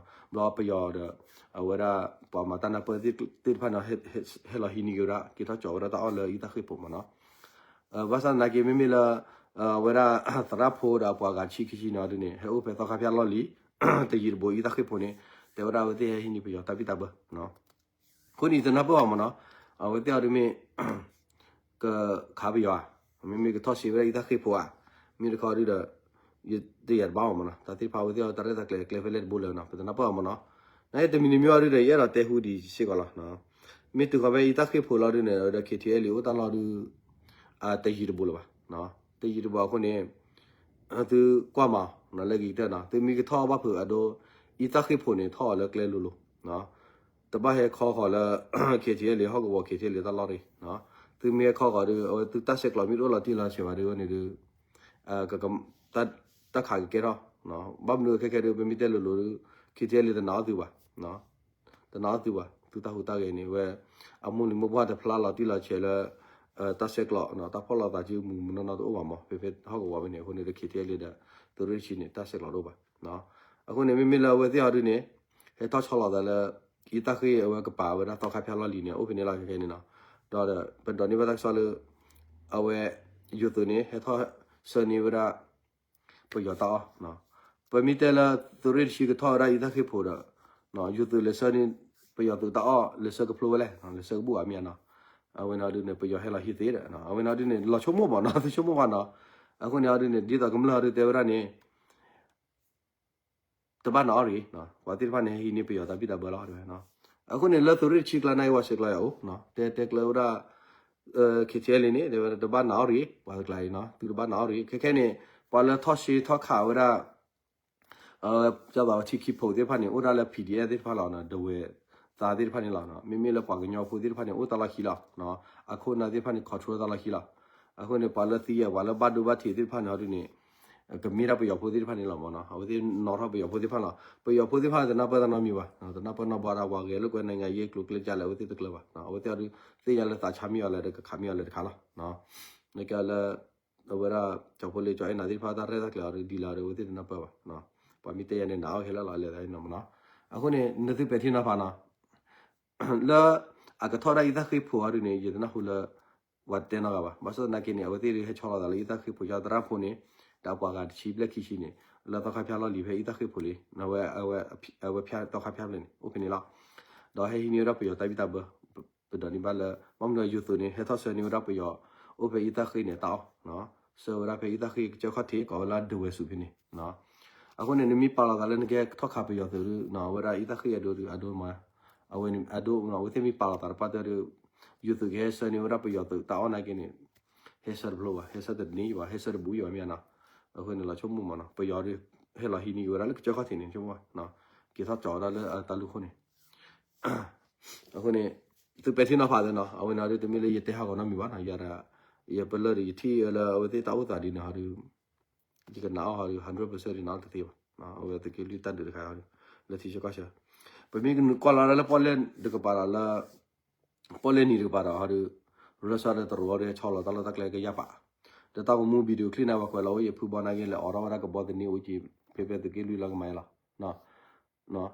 ဘျီပယီၤဒီး အဝဲဒၣ် ပှၤမၤတၢ်နၢ်ပၢၢ်သ့ၣ်တဖၣ်န့ၣ် ဟဲလီၤဟံးန့ၢ်က့ၤဝဲဒၣ် က့ၤထီၣ်ကၠီၤဝဲဒၣ်တၢ်အီၣ်လၢအံသၣ်ဃ့ၢ်ဖိမးနီၤ, ဘၣ်ဆၣ်သနာ်က့ မ့မ့ၢ်လၢ အဝဲဒၣ် သရၣ်ဖိဒီးပှၤဂၤတဆံခံဆံန့ၣ်အီၤဒ်န့ၣ် ဟဲအိၣ်ဖဲသီခါဖၠၣ်လီၢ်လံၤ တယံၤတဘူးအံသၣ်ဃ့ၢ်ဖိန့ၣ် တဲဝဲဒၣ်အဝဲသ့ၣ်ဟဲဟံးန့ၢ်ပယီၤတၢ်ဘံၣ်တၢ်ဘၢ အဃိန့ၣ် ယတနၢ်ပၢၢ်အီၤမးနီၤ, အဝဲသ့ၣ်အီၤဒ်မ့ၢ် ကခးပယီၤဧါ, မ့မ့ၢ်ကထီၣ်စ့ဝဲဒၣ်အံသၣ်ဃ့ၢ်ဖိဧါ, မ့ၢ်တခီဒုဒီး ယတယၤတဘၣ်အီၤမးနီၤ, တၢ်သ့ၣ်တဖၣ်အဝဲသ့ၣ်အီၤတၢ်ရဲၣ်တၢ်ကျဲၤကျဲဖဲလဲၣ်တဘိလၢၤနီၤ ပတနၢ်ပၢၢ်အီၤမးနီၤ, နတမံၤတမံၤအီၤဒုဒီး ယအဲၣ်ဒိးတဲဟူဒံးစ့ၢ်ကီးလီၤ, မ့ၢ်တုၤဃီၤဖဲအံသၣ်ဃ့ၢ်ဖိလီၤဒုန့ၣ် ဒီး ခ့ထံအဲလ့ အိၣ်တၢ်လီၢ်ဒု တယံၤတဘူးလၢၤဘၣ်, တယံၤတဘူးအဃိန့ၣ် သုကွၢ်မး လၢဂ့ၤကတၢၢ်နီၤ, သုမ့ၢ်ကထီၣ်ဘၣ်ဖုးအဒိ အံသၣ်ဃ့ၢ်ဖိန့ၣ် ထီၣ်အီၤလၢကျဲလိၤလိၤ တဘၣ်ဟဲခီဃီၤလၢ ခ့ထံအဲလ့ ဟီၣ်ကဝီၤ ခ့ထံအဲလ့ တၢ်လီၢ်တဂ့ၤ, သုမ့ၢ်ဟဲခီဃီၤဒီး အဝဲသုတၢ်ဆဲးကျိးမ့ၢ်တအိၣ်လီၤတံၢ်လီၤဆဲးဘၣ်ဒီး အဝဲန့ၣ်ဒီး တၢ်ခးကကဲထီၣ်, ဘၣ်မနုၤခဲခဲဒီး ပမ့ၢ်တဲလိၤလိၤဒီး ခ့ထံအဲလ့ တနာ်အီၣ်သုဘၣ်, တနာ်အီၣ်သုဘၣ်, သုတၢ်ဟူးတၢ်ဂဲၤန့ၣ် ဝဲ အမိၢ်လံၤမိၢ်ပှၢ်တဖျါလီၤတံၢ်လီၤဆဲးလၢ တၢ်ဆဲးကျိး တၢ်ဖီၣ်လိာ်သးစုမူးမူးနီၢ်နီၢ်တအိၣ်ဘၣ်မး ဖဲဖဲဟီၣ်ကဝီၤဖဲန့ၣ် အဃိန့ၣ်ဒီး ခ့ထံအဲလ့ ဒီး သုးရ့ၣ်တဆံန့ၣ် တၢ်ဆဲးကျိးတအိၣ်ဘၣ်, အဃိန့ၣ် မ့မ့ၢ်လၢအဝဲသ့ၣ်အီၤဒုန့ၣ် ဟဲထီၣ်ဆီလီၤသးလၢ အံသၣ်ဃ့ၢ်အဝဲကပၤဝဲဒၣ်သီခါဖၠၣ်လီၢ်လံၤန့ၣ် အိၣ်ဖဲန့ၣ်လီၤခဲခဲန့ၣ်နီၤ, ဒီးပဒိးန့ၢ်ဘၣ်တၢ်ကစီၣ်လၢ အဝဲ ယိၤသုးန့ၣ် ဟဲထီၣ်ဆှၢန့ၢ်ဝဲဒၣ် ပယီၤတၢ်အီၣ်, ပမ့ၢ်တဲလၢသုးရ့ၣ်တဆံကထီၣ်ဝဲဒၣ်အံသၣ်ဃ့ၢ်ဖိဒီး ယိၤသုးလဲၤဆှၢန့ၢ် ပယီၤသုးတၢ်အီၣ် လဲၤဆှၢကဖျိဝဲလဲၣ်, လဲၤဆှၢကဘူၣ်ဘၣ်မ့ၢ်ဧါနီၤ, အဝဲန့ၣ်အီၤဒုန့ၣ် ပယီၤဟဲလီၤဟံးသ့ဒီး အဝဲန့ၣ်အီၤဒုန့ၣ် လီၤဆိကမိၣ်မးနီၤ သုဆိကမိၣ်ဘၣ်နီၤ, အဃိန့ၣ်အီၤဒုန့ၣ် ဒ်သိးကမျၢၢ်အီၤဒုတဲဝဲဒၣ်န့ၣ် တဘၣ်နာ်အီၤတဂ့ၤ, ပှၤသ့ၣ်တဖၣ်န့ၣ် ဟဲဟံးန့ၢ်ပယီၤတၢ်ဘံၣ်တၢ်ဘၢလီၤတဲဝဲ, အဃိန့ၣ် လၢသုးရ့ၣ်တဆံကျါန့ၣ် ပှၤဆဲးကျိးယၤအိၣ်, တဲတဲကျၢၤဝဲဒၣ် ခ့ထံအဲလ့န့ၣ် တဲဝဲတဘၣ်နာ်အီၤတဂ့ၤ, ပှၤတကျါအံၤနီၤ သုတဘၣ်နာ်အီၤတဂ့ၤ, ခဲခဲန့ၣ် ပှၤလၢထီၣ်ဆ့ထီၣ်ခးဝဲဒၣ် ကၢ်သးဝဲထံခံဖုသ့ၣ်တဖၣ်န့ၣ် အိၣ်ဒၣ်လၢ PDF သ့ၣ်တဖၣ်လီၤ, ဒဝဲၢ်သးသ့ၣ်တဖၣ်န့ၣ်လီၤ, မ့မ့ၢ်လၢပှၤကညီဖိသ့ၣ်တဖၣ်န့ၣ် အိၣ်တၢ်လီၢ်ခံလီၤ, အခိၣ်အနၢ်သ့ၣ်တဖၣ်န့ၣ် control တၢ်လီၢ်ခံလီၤ, အဃိန့ၣ် ပှၤလၢသံယဲၢ် ပှၤလၢဘၣ်ဒိဘၣ်ထံးသ့ၣ်တဖၣ်န့ၣ်အီၤဒုန့ၣ် ကမ့ၢ်ဒၣ်ပယီၤဖိသ့ၣ်တဖၣ်န့ၣ်လီၤမးနီၤ, အဝဲသ့ၣ်နီၣ်ထီၣ်ပယီၤဖိသ့ၣ်တဖၣ်လီၤ, ပယီၤဖိသ့ၣ်တဖၣ်တနၢ်ပၢၢ်တၢ်နီတမံၤဘၣ်, တနၢ်ပၢၢ်နီတဘျီဒၣ် ပှၤဂဲၤလိာ်ကွဲနံၣ်ယါယ့ကျိၤကျဲကၢ်လဲၣ် အဝဲသ့ၣ်တကျၢၤဘၣ်, အဝဲသ့ၣ်အီၤဒု သ့ၣ်ညါလၢသးဆါမ့ၢ်အီၤလၢတကခးမ့ၢ်အီၤလၢတခါလီၤ, နကလၢ အဝဲဒၣ် ကၠီဖိလ့ကၠီအဲၣ်နၤသ့ၣ်တဖၣ်တၢ်ရဲၣ်တၢ်ကျဲၤအီၤဒု ဒ်လဲၣ်အီၤဒု အဝဲသ့ၣ်တနၢ်ပၢၢ်ဘၣ်, ပှၤမ့ၢ်တဲယၤန့ၣ် နာ်အီၤခဲလၢာ်လီၤ လဲၤသးန့ၣ်မးနီၤ, အဃိန့ၣ် နသုပဲာ်ထံနီၤဖးနီၤ လၢအကထီၣ်ဒၣ်အံသၣ်ဃ့ၢ်ဖိအီၤဒုန့ၣ် ယတနၢ်ဟူလၢ ပှၤတဲနီတဂၤဘၣ်, ဘၣ်ဆၣ်သနာ်က့န့ၣ် အဝဲသ့ၣ်ဒုးဟဲဆီလီၤသးလၢအံသၣ်ဃ့ၢ်ဖိ သရၣ်ဖိန့ၣ် ဒီးပှၤဂၤတဆံဘျဲၣ်ခံဆံန့ၣ် လၢသီခါဖၠၣ်လီၢ်လံၤဖဲအံသၣ်ဃ့ၢ်ဖိလံ, အဝဲ အဝဲဖၠၣ်သီခါဖၠၣ်ဖျၢၣ်န့ၣ် အိၣ်ဖဲန့ၣ်လီၤ, ဒီးဟဲဟံးန့ၢ်ဝဲဒၣ်ပယီၤတၢ်ဘံၣ်တၢ်ဘၢ ပဒိးန့ၢ်ဘၣ်လၢ ဘၣ်မနုၤယိၤသုးန့ၣ် ဟဲထီၣ်ဆှၢန့ၢ်ဝဲဒၣ်ပယီၤ အိၣ်ဖဲအံသၣ်ဃ့ၢ်န့ၣ်တၢ်အီၣ်, ဆှၢဝဲဒၣ်ဖဲအံသၣ်ဃ့ၢ်ကစၢၢ်ခီၣ်ထံး ကိးဝဲလၢဒဝဲၢ်စူၤဖဲန့ၣ်, အဃိန့ၣ် နမ့ၢ်ပာ်လီၤသးလၢနကဟဲထီၣ်ခးပယီၤသုးဒု အဝဲဒၣ်အံသၣ်ဃ့ၢ်အဒိဒု အဒိမး, အဝဲန့ၣ်အဒိ အဝဲသ့ၣ်မ့ၢ်ပာ်လီၤသးတပၣ်တၢၢ်ဒု ယိၤသုးကဟဲဆှၢန့ၢ်ဝဲဒၣ်ပယီၤသုးတၢ်အီၣ်နာ်က့န့ၣ် ဟဲဆှၢတဖျိဘၣ်, ဟဲဆှၢတန့ၢ်ဘၣ်, ဟဲဆှၢတဘူးယံၤဘၣ်မ့ၢ်ဧါနီၤ, အဃိန့ၣ် လီၤဆိကမိၣ်မးနီၤ ပယီၤဒု ဟဲလီၤဟံးန့ၢ်က့ၤဝဲဒၣ်လၢကစၢၢ်ခီၣ်ထံးန့ၣ် ဆိကမိၣ်ဘၣ်, က့ၤထီၣ်ကၠီၤဝဲဒၣ်လၢအတၢ်လူၢ်ခိၣ်န့ၣ် အဃိန့ၣ် သုပဲာ်ထံနီၤဖးသ့နီၤ, အဝဲန့ၣ်ဒု တမ့ၢ်လၢယတဲဟးဂီၤနီတမံၤဘၣ်နီၤ, ယၤဒၣ် ယပလၢၢ်ဒီးယထံၣ်လၢအဝဲသ့ၣ်တၢ်အိၣ်သးဒ်န့ၣ်ဟီဒု ယကနာ်အီၤဟီဒု hundred percent ဒု နာ်အီၤတသ့ဘၣ်, အဝဲသုးက့လွံၢ်တၢ်ဒုးတခါဟီဒု လၢထံဆၢကီၢ်ဆၢ, ပမ့ၢ်ကနုာ်ကွၢ်လီၤဒၣ်လၢပီၣ်လဲၣ်တကပၤဒီးလၢ ပီၣ်လဲၣ်နံၤတကပၤဒီးဟီဒု ရၢၢ်စၢ်ဒီးတရူးဟီဒု ဟဲဆီလီၤတၢ်လီၢ်တၢ်ကျဲကယၢ်ပာ်, ဒီးတၢ်ကမူ video clip န့ၣ် ပှၤကွဲးလီၤအိၣ်ယဖုဘီနာ်က့ လဲၤအိးထီၣ်ဝဲဒၣ်ကဘီသန့အိၣ်က့ၤ ဖဲဖဲသုးက့လွံၢ်လီၤကမၤအလီၤ.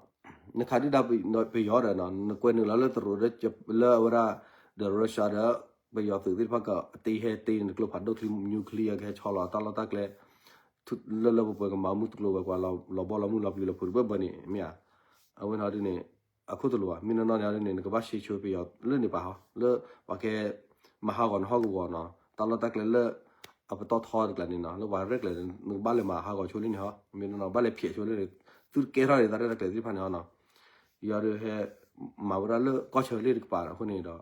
နခးဒုၣ်ဒါပယီၤဒီး နကွဲနုာ်လီၤလၢတရူးဒီး လၢအဝဲဒၣ် ဒီး Russia ဒီး ပယီၤသုးသ့ၣ်တဖၣ်ကတ့ဟဲတ့နကျိဖးဒိၣ်ချံ nuclear ကဟဲဆီလီၤတၢ်လီၢ်တၢ်ကျဲ လၢလၢပှဲၤပှဲၤကမၤမုၢ်ကျိၤဝဲၤကွာ် လီၤဘီလီၤမုၢ်လီၤပျံၤလီၤဖုးတဘၢဘၢန့ၣ် မ့ၢ်ဧါ. အဝဲန့ၣ်ဒုးန့ၣ် အခိၣ်တလိာ်ဘၣ် မ့ၢ်နီၢ်နီၢ်န့ၣ်ဒုးန့ၣ် နကဘၣ်ရှဲဆိပယီၤလၢန့ၣ်ပာ်ဟီ လၢပှၤကဲ မၤဟးဂီၤနဟီၣ်ကဝီၤနီၤ တၢ်လီၢ်တၢ်ကျဲလၢ အပတီၢ်ထီတကျဲန့ၣ်နီၤ လၢပှၤရဲၣ်ကျဲၤ နကဘၣ်လဲၤမၤဟးဂီၤဆိလၢန့ၣ်ဟီ မ့ၢ်နီၢ်နီၢ် ဘၣ်လဲၤဖျဲးဆိလၢန့ၣ် သုတကဲထီၣ်န့ၣ် တၢ်ရဲၣ်တၢ်ကျဲၤသ့ၣ်တဖၣ်န့ၣ်ဟီနီၤ ယီၤဒုးဟဲ မၤဝဲဒၣ်လၢကီၢ်ဆၢလ့ၣ်တကပၤဒီး အဃိန့ၣ်ဒီး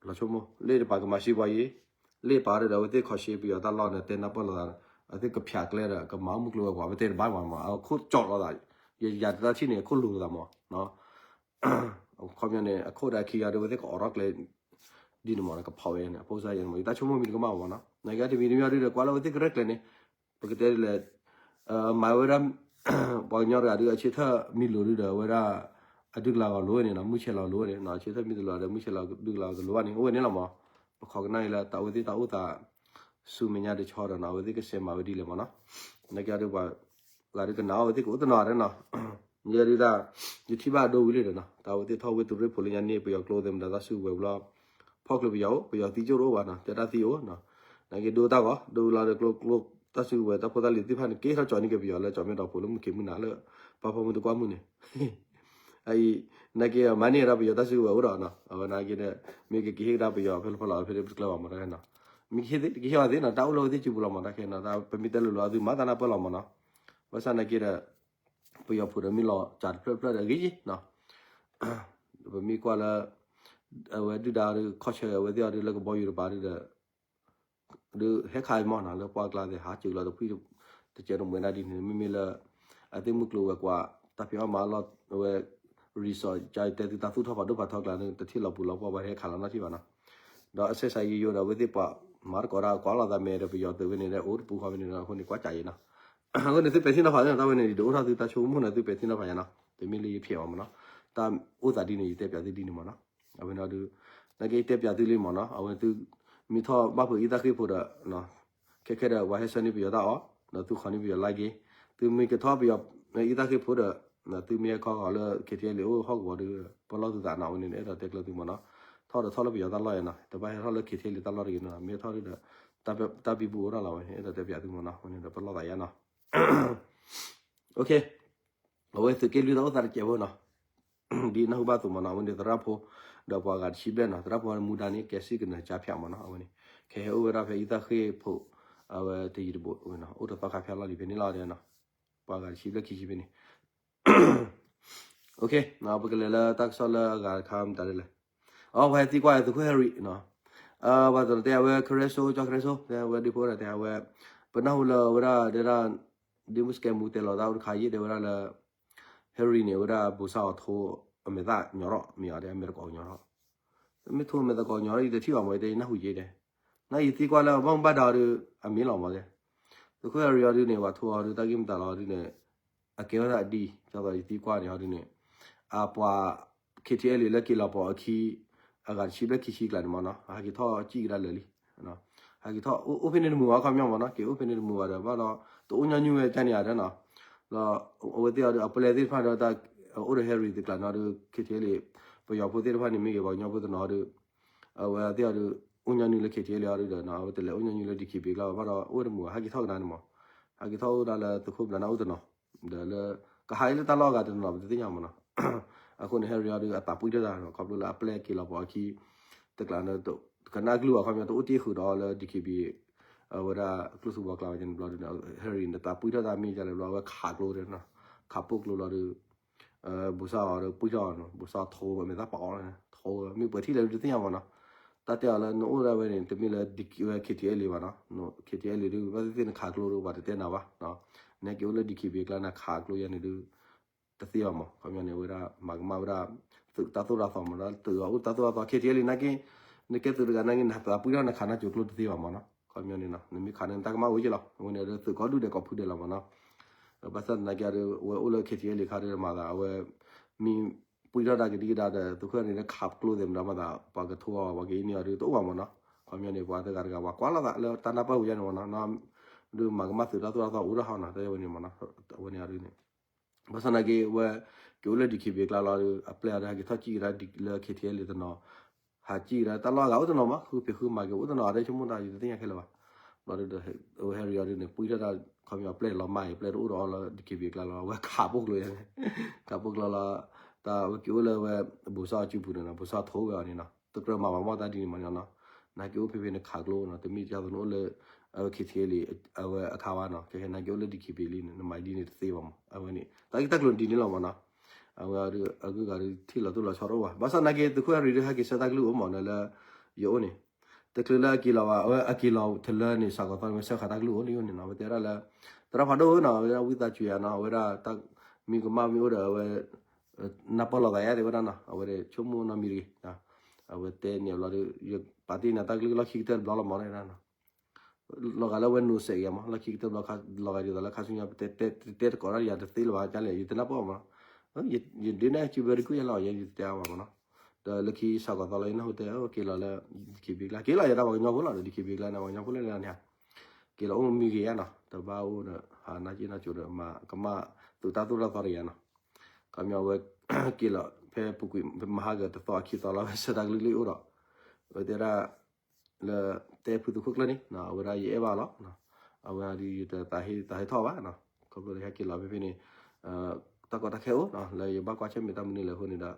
လီၤဆိကမိၣ် လ့ၣ်တပၤကမၤရှဲပှၤယံၤ လ့ၣ်ပာ်ဒီး အဝဲသ့ၣ်ခီၣ်ရှဲပယီၤတၢ်လီၢ်န့ၣ် တဲနၢ်ပၢၢ်လိာ်သး အဝဲသ့ၣ်ကဖျးကျဲဒီး ကမၤမုၢ်ကျိၤဝဲၤကွာ် အဝဲသ့ၣ်တဘၣ်မၤမး အခိၣ်ကၠီလိာ်သး ယၤတတၢ်ထံၣ်န့ၣ် အခိၣ်လိာ်လိာ်သးမး ခီပညီန့ၣ် အခိၣ်ဒီးခံဂၤဒီး အဝဲသ့ၣ်ကအိးထီၣ်ကျဲ ဒ်န့ၣ်မး ကဖီးဝဲန့ၣ် အဖိစါယဲန့ၣ်မး ယတၢ်ဆိကမိၣ်မံၤတကမၣ်မးနီၤ နကဲတမံၤတမံၤအီၤဒုးဒီး ကွၢ်လၢအဝဲသ့ၣ်ကရဲၣ်ကျဲၤန့ၣ် ပကတဲဒ်လဲၣ် မၤဝဲဒၣ် ပှၤကညီတဂၤဒုး အဆၢထၢၣ်မံလိာ်ဒုးဒီး အဝဲဒၣ် အဒုၣ်ကလၤဂီၤလိာ်ဝဲန့ၣ်နီၤ မုၢ်ဆဲးလီၤလိာ်ဝဲန့ၣ်နီၤ အဆၢထၢၣ်မံတလီၤဒီး မုၢ်ဆဲးလီၤဒုၣ်ကလၤဂီၤတလိာ်ဘၣ်န့ၣ် အိၣ်ဝဲန့ၣ်လီၤမး ပခိးကနၣ်အံၤလၢ တၢ်အဝဲသ့ၣ်တၢ်အိၣ်သး ဆူမဲာ်ညါတဆီဒီးနီၤ အဝဲသ့ၣ်ကစဲးမၤဝဲဒ်လဲၣ်မးနီၤ နကဲဒုးပှၤ ဂၤဒုးကနၣ်အဝဲသ့ၣ်ကအိၣ်တနီၤဒီးနီၤ ယဲဒုးတၢ် ယထံၣ်ဘၣ်အဒိဝံၤလံဒီးနီၤ တၢ်အဝဲသ့ၣ်ထီၣ်ဝ့ၢ်သုးရ့ၣ်ဖိးလၢညါန့ၣ် ပယီၤကျိသ့ၣ်မတၤတၢ်စုကဝဲၤဘျီ ဖီၣ်ချၢပယီၤအိၣ် ပယီၤသံကၠိၣ်တအိၣ်ဘၣ်နီၤ တဲတၢ်သံအိၣ်နီၤ နက့ဒိတၢ်ဂီၤ ဒိလီၤဒီးကျိကျိ တၢ်စုကဝဲၤတၢ်ဖိတၢ်လံၤသ့ၣ်တဖၣ်န့ၣ် က့ၤထီၣ်ကၠီၤန့ၢ်က့ၤပယီၤလၢကၠီၤမဲာ်ဒီးဖိးလၢမုၢ်ခံမုၢ်နၤလၢ ပှၤဖီမုၢ်တကွၢ်မုၢ်န့ၣ် အံၤ နက့မၤန့ၢ်ဒၣ်ပယီၤတၢ်စုကဝဲၤအိၣ်ဒီးနီၤ အဝဲနာ်က့ဒီး မ့ၢ်ကက့ၤဟ့ၣ်ကဒါပယီၤဖဲလဲၣ်ဖဲလဲၣ်ဖဲလဲၣ်တကျၢၤဘၣ်မးတခါနီၤ မ့ၢ်ကဟ့ၣ်သ့ တကဟ့ၣ်အီၤသ့နီၤ တၢ်အိၣ်လၢအဝဲသ့ၣ်စုပူၤလီၤမးတခါနီၤ ပမ့ၢ်တဲလိၤလိၤအသုမၤသးနၢ်ပၢၢ်လီၤမးနီၤ ဘၣ်ဆၣ်နာ်က့ဒီး ပယီၤဖိးဒီးမ့ၢ်လီၤစှၤတဖျၢၣ်တဖျၢၣ်ဒီးအဂ့ၤနီၤ ပမ့ၢ်ကွၢ်လၢ အဝဲဒုၣ်ဒါဒုး ခီၣ်ဆၢအဝဲသ့ၣ်အီၤဒုးလၢကဘီယူၤတပၤဒုးဒီး ဒုးဟဲခးအံၤမးနီၤ လၢပှၢ်ကျါသ့ၣ် ဟးစၢၤလီၤတဖှံၣ် တကဲးတမှဲၤဒၣ်ဒ်န့ၣ် မ့မ့ၢ်လၢ အသ့ၣ်မုၢ်ကျိၤဝဲၤကွာ် တၢ်ဖံးအီၣ်မၤအီၣ်လီၢ် အဝဲ resort ကတဲသုတၢ်သူၣ်ထီၣ်ဖးဒိၣ်ဖးထီကျါန့ၣ် တထံၣ်လီၤပူၤလီၤပှီၢ်ဘၣ် တဟဲခးလီၤနီတထံၣ်ဘၣ်နီၤ ဒီးအဆဲးစးယိယိဒီး အဝဲသ့ၣ်ပှၤမၤသကိးတၢ်ကွၢ်လီၤသးမဲာ်ဒီး ပယီၤသုးဝဲန့ၣ်ဒီး အိၣ်တပူၤဃီဝဲန့ၣ်ဒီး အဃိန့ၣ် ကွၢ်ကးယံၤနီၤ အဃိန့ၣ် သုပဲာ်ထံနီၤဖးသ့နီၤ တၢ်ဝဲန့ၣ် ယတအိၣ်ထီၣ်သုတၢ်ဆိကမိၣ်န့ၣ် သုပဲာ်ထံနီၤဖးယၤနီၤ တမ့ၢ်လၢယဖျဲးဘၣ်မးနီၤ တၢ်အိၣ်သးဒ်န့ၣ် ယတဲပၠးသုဒ်န့ၣ်မးနီၤ အဝဲန့ၣ်ဒုး နာ်က့ယတဲပၠးသုလံမးနီၤ အဝဲသု မ့ၢ်ထီၣ်ဘၣ်ဖုးအံသၣ်ဃ့ၢ်ဖိးဒီး ခဲခဲဒီး ပှၤဟဲဆှၢန့ၢ်ပယီၤတၢ်အီၣ် ဒီးသုဃီၤန့ၢ်ပယီၤလါက့ သုမ့ၢ်ကထီၣ်ပယီၤအံသၣ်ဃ့ၢ်ဖိးဒီး သုမ့ၢ်ဟဲခီဃီၤလၢ KTLA အိၣ်ဟီၣ်ကဝီၤဒီး ပလီၢ်သုသးနီၤ အဝဲန့ၣ် အဲၣ်ဒိးတဲကျၢၤသုမးနီၤ ထီၣ်ဒီးထီၣ်လၢပယီၤတၢ်လီၢ်ယၤနီၤ တဘၣ်ဟဲထီၣ်လၢ KTLA တၢ်လီၢ်တဂ့ၤနီၤ မ့ၢ်ထီၣ်ဒီး တၢ်ဘံဘူအိၣ်ဒၣ်လီၤဝဲ အဲၣ်ဒိးတဲပၠးသုမးနီၤ အဝဲန့ၣ်ဒီးပလီၢ်သးယါနီၤ OK အဝဲသုးက့လွံၢ်တၢ်အိၣ်သးတကဲးဖိနီၤ ဒ်နၢ်ဟူဘၣ်အသိးမးနီၤ အဝဲန့ၣ်သရၣ်ဖိ ဒီးပှၤဂၤတဆံဘျဲၣ်နီၤ သရၣ်ဖိမူဒါန့ၣ် ကဲစံၣ်ကနၢၤကၠါဖၠးမးနီၤ အဝဲန့ၣ် ခဲဟဲအိၣ်ဝဲဒၣ်ဖဲအံသၣ်ဃ့ၢ်ဖိး အဝဲတယံၤတဘူးဝဲနီၤ အိၣ်တသီခါဖၠးလီၢ်လံၤဖဲန့ၣ်လီၤဒီးနီၤ ပှၤဂၤတဆံဘျဲၣ်ခံဆံဖဲန့ၣ် ပကလဲၤလၢတၢ်ကစီၣ်လၢအဂၤတခါမတၤဒ်လဲၣ် အဝဲသံကွၢ်သုးခိၣ်ဟဲရံၤနီၤ ပှၤတနီၤတဲအဝဲ ခရဲစိ ကၠီခရဲစိ တဲအဝဲဒုးဖိဒီးတဲအဝဲ ပနၢ်ဟူလၢအဝဲဒၣ်တဲဒၣ် ဒ့မုၣ်စကဲမူတဲလီၤတၢ်အိၣ်တခါ ယဲၢ်တဲဝဲဒၣ်လၢ ဟဲရံၤန့ၣ် အဝဲဒၣ်ဘိးစၢ်အီၤထိအမဲာ်သၣ်ညီရီၣ် မ့ၢ်အီၤတဲအမဲာ်တကိးညီရီၣ် မ့ၢ်ထိအမဲာ်သကိးညီရီၣ် ယတထံၣ်ဘၣ်မး ယတဲယနၢ်ဟူယဲတဲ နယသံကွၢ်လၢအဘၣ်မူဘၣ်ဒါအီၤဒုး အမ့ၢ်လီၤမးတဲ သုးခိၣ်ဟဲရံၤအီၤဒုးန့ၣ် ပှၤထိအီၤဒုး တၢ်ဂ့ၢ်မတၤလီၤဒုးန့ၣ် အကဲဝဲဒၣ်အဒံ ကၠီသီယသံကွၢ်န့ၣ်အီၤဒုးန့ၣ် အပှၤ KTLA လၢက့ၤလီၤပီၤအခံ အဂၤတဆံဘျဲၣ်ခံဆံကျါန့ၣ်မးနီၤ ဟဲက့ၤထီၣ်စံၣ်ကဒါလၢာ်လံ ဟဲက့ၤထီၣ်အိၣ်ဖဲန့ၣ်တမုာ်ဘၣ် ခီပညီမးနီၤ က့ၤအိၣ်ဖဲန့ၣ်တမုာ်ဘၣ်ဒီး ဘၣ်ဒီး တအိၣ်ညီနုၢ်ဝဲကန့ၣ်ဧါဒီးနီၤ ဒီးအဝဲသ့ၣ်အီၤဒုး အပျဲၢ်သ့ၣ်တဖၣ်ဒီး တၢ်အိၣ်ဒီးဟဲရံၤသ့ၣ်ကျါန့ၣ်အီၤဒုး KTLA ပယီၤဖိသ့ၣ်တဖၣ်န့ၣ် မ့ၢ်ဂ့ၤ ပှၤကညီဖိတနီၤအီၤဒုး အဝဲသ့ၣ်အီၤဒုး အိၣ်ညီနုၢ်လၢ KTLA အီၤဒုးဒီးနီၤ အဝဲတလဲၤအိၣ်ညီနုၢ်လၢ DKBA ကျါဘၣ် ဘၣ်ဒီးအိၣ်တမုာ်ဘၣ် ဟဲက့ၤထီၣ်ကဒါန့ၣ်မး ဟဲက့ၤထီၣ်အိၣ်ဒၣ်လၢသုးခိၣ်ဘျးနၢ်အိၣ်တနီၤ ဒီးလၢ ကဟးအံၤလၢတၢ်လီၢ်အဂၤတနီၤ ပတသ့ၣ်ညါမးနီၤ အဃိန့ၣ် ဟဲရံၤအီၤဒုး အသးပှံၢ်ထီၣ်တၢ် ခီဖျိလၢအပျဲၢ်က့ၤလီၤပီၤအခံ တကျါန့ၣ် ကနၣ်ကလုၢ်ဘၣ် ခီပညီတအိၣ်တ့ၢ်ဃုာ်ဒီးလၢ DKBA အဝဲဒၣ်ကျိၣ်စူၤဘီကျါဝဲန့ၣ်ဘျီဒုးန့ၣ် ဟဲရံၤန့ၣ် သးပှံၢ်ထီၣ်တၢ်မ့ၢ်ဒ်လဲၣ်ဘျီ အဝဲခးကျိဒၣ်နီၤ ခးပိာ်ကျိလီၤဒုး ဘိးစၢ်အီၤဒီးပှံၢ်ထီၣ်နီၤ ဘိးစၢ်ထိမဲာ်သၣ်ပာ်အီၤ ထိမ့ၢ်ပှဲၤထံၣ်လဲၣ်ဒုးတသ့ၣ်ညါမးနီၤ တၢ်တဲအီၤလၢနအိၣ်ဒၣ်ဝဲန့ၣ် တမ့ၢ်လၢ ဝဲ KTLA ဘၣ်နီၤ KTLA ဒုး ဘၣ်သ့ၣ်သ့ၣ်နခးကျိဒုး ပှၤတတဲနၤဘၣ် နဟဲက့ၤအိၣ်လၢ DKBA ကျါ နခးကျိယဲန့ၣ်ဒုး တသ့ဘၣ်မး ခီပညီန့ၣ် အဝဲဒၣ် မၤကမၣ်ဝဲဒၣ် သုးတၢ်သိၣ်တၢ်သီမး ဒီးသုးအအိၣ်တၢ်သိၣ်တၢ်သီ KTLA နာ်က့ နကဲသုးတဂၤနာ်က့ နသးပှံၢ်ထီၣ်နခးနၤကိၤကျိတသ့ဘၣ်မးနီၤ ခီပညီန့ၣ်နီၤ နမ့ၢ်ခးန့ၣ် နတၢ်ကမၣ်အိၣ်က့လီၤ အဝဲန့ၣ်ဒီးသုးကိးဒူၣ်ဒဲးကိးဖုဒဲးလီၤမးနီၤ ဘၣ်ဆၣ်သနာ်က့ဒီး အဝဲအိၣ်လၢ KTLA ခါဒီးမၤသး အဝဲ မ့ၢ်ပှံၢ်ထီၣ်တၢ်ကဒံကဒါဒီး သုးခိၣ်န့ၣ် ခးကျိသ့ၣ်မတၤမၤသး ပှၤကထိအီၤ ပှၤကအံၤန့ၢ်အီၤဒုးတအိၣ်ဘၣ်မးနီၤ ခီပညီန့ၣ် ပှၤတဂၤတဂၤ ပှၤကွၢ်လိာ်သးလၢတၢ်နၢ်ပၢၢ်ပူၤယါန့ၣ်မ့ၢ်နီၤ, ဒုးမၤကမၣ်သုးတၢ်သိၣ်တၢ်သီအိၣ်ဒီးဟီနီၤ, တဲဝဲန့ၣ်မ့ၢ်နီၤ, အဝဲန့ၣ်ဒုးန့ၣ် ဘၣ်ဆၣ်နာ်က့ဝဲ က့ၤအိၣ်လၢ ဒီကံဘ့ၣ် ကျါလီၤဒီး အပျဲၢ်အီၤဒီး ဟဲက့ၤထီၣ်ကံၣ်ကဒါလၢ ခ့ထံအဲလ့ တနီၤ, ဟးကံၣ်ကဒါ တၢ်လီၢ်အဂၤအိၣ်တနီၤမး ဃုဖံးဃုမၤက့ၤအိၣ်တနီၤ အဒၣ်ဆိကမိၣ်တၢ် ယတသ့ၣ်ညါခဲလၢာ်ဘၣ်. ဘျီဒုးဒီး ဟဲရံၤအီၤဒုးန့ၣ် ပှံထီၣ်တၢ် ခီပညီအပျဲၢ်လီၤမၢ်အံၤ အပျဲၢ်တအိၣ်ဒီးအီၤလၢ ဒီကံဘ့ၣ် ကျါလီၤ အဝဲခးပိာ်ကျိၤယါန့ၣ်, ခးပိာ်ကျိၤလီၤ, တၢ်ဝဲက့ၤအိၣ်လၢဝဲ ဘိးစၢ်အီၤစုပူၤန့ၣ်နီၤ, ဘိးစၢ်ထိးဝဲအီၤန့ၣ်နီၤ, တကြၢးမၤဘၣ်မီၢ်တၢ်ဒ်န့ၣ်မ့ၢ်နီၤ, နာ်က့အိၣ်ဖဲဖဲန့ၣ်ခးကျိနီၤ, တမ့ၢ်ဒ်သိးနအိၣ်လၢ အဝဲ ခ့ထံအဲလ့ အဝဲအခါဝဲနီၤ, ခဲခဲနာ်က့အိၣ်လၢ ဒီကံဘ့ၣ် လံန့ၣ် နမၤဒ်န့ၣ်တသ့ဘၣ်မး, အဝဲန့ၣ် တၢ်ဂ့ၢ်တၢ်ကျိၤဒ်န့ၣ်လီၤမ့ၢ်နီၤ, အဝဲဒုးအဂုၤအဂၤဒုးထံၣ်လီၤတိၢ်လီၤဆီတအိၣ်ဘၣ်, ဘၣ်ဆၣ်နာ်က့သုးခိၣ်ဟဲရံၤဒုးဟဲက့ၤဆှၢတၢ်ကလုၢ်အိၣ်မးနီၤလၢ ယအိၣ်န့ၣ်, တချုးလၢအက့ၤလီၤဘၣ်, အဝဲအက့ၤလီၤတလၢန့ၣ် စှၤကီးသီန့ၣ် ဝဲဆှၢဃာ်တၢ်ကလုၢ်အိၣ်လံအိၣ်န့ၣ်နီၤ, ဝဲတဲဒၣ်လၢ သရၣ်ဖးဒိၣ်ဧၢနီၤ, အဝဲဒၣ်ဝံသးစူၤယါနီၤ, အဝဲဒၣ်တၢ်မံကမၣ်မ့ၢ်အိၣ်ဒီးအဝဲ နၢ်ပၢၢ်လိာ်သးယါတဲဝဲဒၣ်နီၤ, အဝဲဒၣ်ဆိကမိၣ်နီတမံၤတဂ့ၤ, အဝဲတဲန့ၣ်ဘျီဒီး ယပာ်တ့ၢ်နၤတၢ်ကလုၢ်လီၢ်ခံကတၢၢ်တဘျီလီၤမးတဲဒၣ်နီၤ, လီၤဂာ်လၢအဝဲနိးစဲးက့ၤမး လီၢ်ခံကတၢၢ်တဘျီ လီၤဂာ်ဒ်သိးလၢခါဆူညါ ပတဲတဲတကိးတၢ်ဒီးယၤတသ့လၢၤဘၣ် ကလဲၣ် ယတနၢ်ပၢၢ်မး, ယဒ့နၢ်စူဘဲတကုၢ်ယဲလီၤ ယဲယတတဲအါဘၣ်မးနီၤ, ဒီးလၢခံစှၤကီးသီလီၤ ယနၢ်ဟူတဲ က့ၤလီၤလၢ ဒီကံဘ့ၣ် ကျါ က့ၤလီၤယၤတၢ်ပှၤကညီဖိလီၤဒီး ဒီကံဘ့ၣ် ကျါန့ၣ် ပှၤကညီဖိလၢန့ၣ်န့ၣ် က့ၤလီၤအိၣ်မံဂ့ၤယါနီၤ, တဘၣ်အိၣ်ဒီး ဟးနၢ်က့နၢ်ကၠိဒီး မၤကမၣ်သုးတၢ်သိၣ်တၢ်သီတယါနီၤ, ခီပညီဝဲ က့ၤလီၤဖဲပူၤကွံာ် ဖဲမဟါကတသီအခံသီလီၤ ဝဲဆှၢတၢ်ကလုၢ်လံအိၣ်ဒီး ဝဲတဲဒၣ် လၢတဲဖုသုးခိၣ်ကျၢၢ်န့ၣ် အဝဲဒၣ်ယအဲၣ်ဘၣ်လီၤ, အဝဲဒၣ်ဒုးယတသးဟ့သးဟ့ထီၣ်ဘၣ်, ခီဖျိလၢဟဲက့ၤလီၤဖဲဖဲန့ၣ် တၢ်ကီတၢ်ခဲအိၣ် လၢယဘၣ်ကွၢ်ဆၢၣ်မဲာ်တၢ်မနုၤလဲၣ်အဃိန့ၣ်ဒီး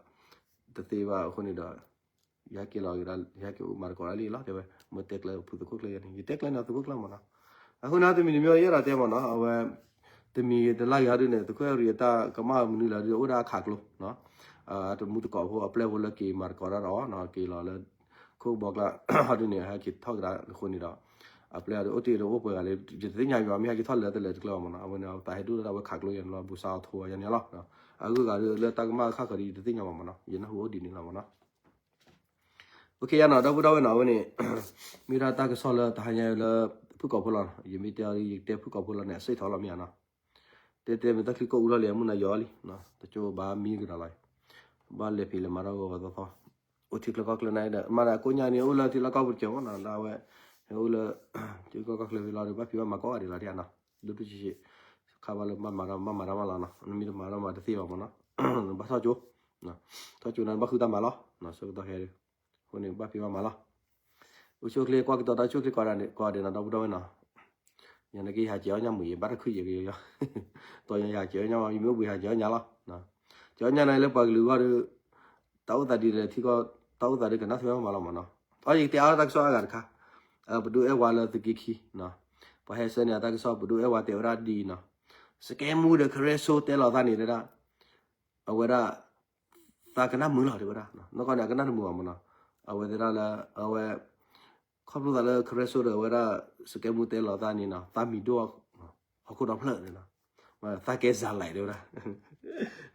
တသ့ဘၣ်အဃိန့ၣ်ဒီး ယဟဲက့ၤလီၤကဒါ ယဟဲက့ၤအိၣ်မၤသကိးတၢ်လံလီၤ တဲဝဲ, မ့ၢ်တဲကျဲဖုသုးခိၣ်ကျၢၢ်ယဲန့ၣ် ယတဲကျဲန့ၣ်သုးခိၣ်ကျၢၢ်မးနီၤ, အဃိန့ၣ်တမံၤတမံၤယအဲၣ်ဒိးတဲမးနီၤ အဝဲ တမံၤတလါက့ၤဟီဒုးန့ၣ် သုးခိၣ်အဲၣ်ရံၤအတၢ်ကမၣ်မနုၤလဲၣ်ဒုး အိၣ်ဒၣ်အခးကျိ တမူတကိးဖိအပျဲၢ်ဖိလၢက့ၤမၤသကိးတၢ်ဒီးအီၤနီၤ က့ၤလီၤလၢ ခိၣ်ဘီကျါ ဟီဒုးန့ၣ် ဟဲက့ၤထီၣ်ကဒါအဃိန့ၣ်ဒီး အပျဲၢ်အီၤဒုးအိၣ်တ့ၢ်ဒီးအိၣ်ပှဲၤဂၤလၢ ယတသ့ၣ်ညါယွၤမ့ၢ်ဟဲက့ၤထီၣ်လၢတလၢာ်တကျဲဘၣ်မးနီၤ အဝဲန့ၣ် သးဟဲဒိၣ်ဒၣ်ဝဲခးကျိယဲန့ၣ်လီၤ ဘိးစၢ်အီၤထိးယဲန့ၣ်လီၤ, အဂုၤအဂၤဒုးလၢတၢ်ကမၣ်အခါဃီဒီး ယတသ့ၣ်ညါဘၣ်မးနီၤ ယနၢ်ဟူအိၣ်ဒ်န့ၣ်လီၤမးနီၤ အိၣ်ခ့ယါနီၤ ဒီပုၢ်ဒီဝဲၢ်နီၤ အဝဲန့ၣ် မ့ၢ်ဒၣ်တၢ်ကစီၣ်လၢတဟါညါလၢ ဖုၣ်ကိာ်ဖိလီၤနီၤ ယမ့ၢ်တဲအီၤဒုး ယတဲဖုၣ်ကိာ်ဖိလီၤန့ၣ် အစ့ၣ်ထီၣ်လီၤမ့ၢ်ဧါနီၤ တဲတဲမ့ၢ်တၢ်ချံကိၣ်အူလီၤလံ အမုၢ်နၤယီၤလံ တကၠိဘၣ်မံကဒီးလီၤ ဘၣ်လဲၤဖံးလဲၤမၤထီၣ်ဂီၤဂီၤသီသီ အိၣ်ထံကျၢၢ်ကီၢ်ကျၢၢ်န့ၣ်ဒီး မ့ၢ်ဒၣ်ကိးညါန့ၣ် အိၣ်လၢထံလီၢ်ကီၢ်ပူၤတက့ၢ်မ့ၢ်နီၤ ဒၣ်ဝဲ ဟဲအိၣ်လၢ ထံကီၢ်ကီၢ်ကျၢၢ်ဖဲလီၤဒီး ဘၣ်ဖံးဘၣ်မၤကိးဂၤဒဲးလီၤဒ်နီၤ ဒိၣ်ဒိၣ်ဆံးဆံး ခါဘၣ်လၢမၤမၤတၢ်မၤမၤတၢ်မၤလီၤနီၤ နမ့ၢ်တမၤတၢ်မၤတသ့ဘၣ်မ့ၢ်နီၤ ဘၣ်ထီၣ်ကၠိ ထီၣ်ကၠိန့ၣ် ဘၣ်ဃုတၢ်မၤလီၤ ဆၢကတီၢ်ခဲအံၤ အဃိန့ၣ် ဘၣ်ဖံးဘၣ်မၤလီၤ အိၣ်ဆူၣ်အိၣ်ချ့ကွၢ်ကတီၤတၢ်အိၣ်ဆူၣ်အိၣ်ချ့ကိးဂၤဒဲးနီၤ ဒီပုၢ်ဒီဝဲၢ်နီၤ ယနာ်က့ယဟးကဲၤအီၣ်ညၣ်မုာ် ယဘၣ်တခုၣ်ယဲကယီယီ တီယဟးကဲၤအီၣ်ညၣ်မး ယမ့ၢ်အိၣ်ဘှံးဟးကဲၤအီၣ်ညၣ်လီၤ ကဲၤအီၣ်ညၣ်န့ၣ်လၢပှၤကလုာ်ဂီၢ်ဒီး တၢ်အိၣ်သးဒ်လဲၣ်ထံကီၢ် တၢ်အိၣ်သးဒ်ကနၣ်ထွဲမးလီၤမးနီၤ အီယကတဲအါတၢ်ကစီၣ်အါဂၤတခါ ပဒိၣ်အဲၣ်ဝါလၢသုးက့ခံနီၤ ပှၤဟဲဆှၢန့ၢ်အတၢ်ကစီၣ် ပဒိၣ်အဲၣ်ဝါတဲဝဲဒၣ်ဒ်အံၤနီၤ စကဲမူဒီးခရဲစိတဲလီၤသးန့ၣ်တဲဒၣ် အဝဲဒၣ် သးကနၣ်မုာ်လီၤတဲဝဲဒၣ် နီၢ်ကီၢ်န့ၣ် အကနၣ်တမုာ်ဘၣ်မးနီၤ အဝဲတဲဒၣ်လၢ အဝဲ ခီဖျိသးလၢခရဲစိဒီးအဝဲဒၣ် စကဲမူတဲလီၤသးန့ၣ်နီၤ သးမံၤဒိၣ် ဟီၣ်ခိၣ်ဒီဖျၢၣ်န့ၣ်နီၤ သးကဲစၤလဲၣ်တဲဝဲဒၣ်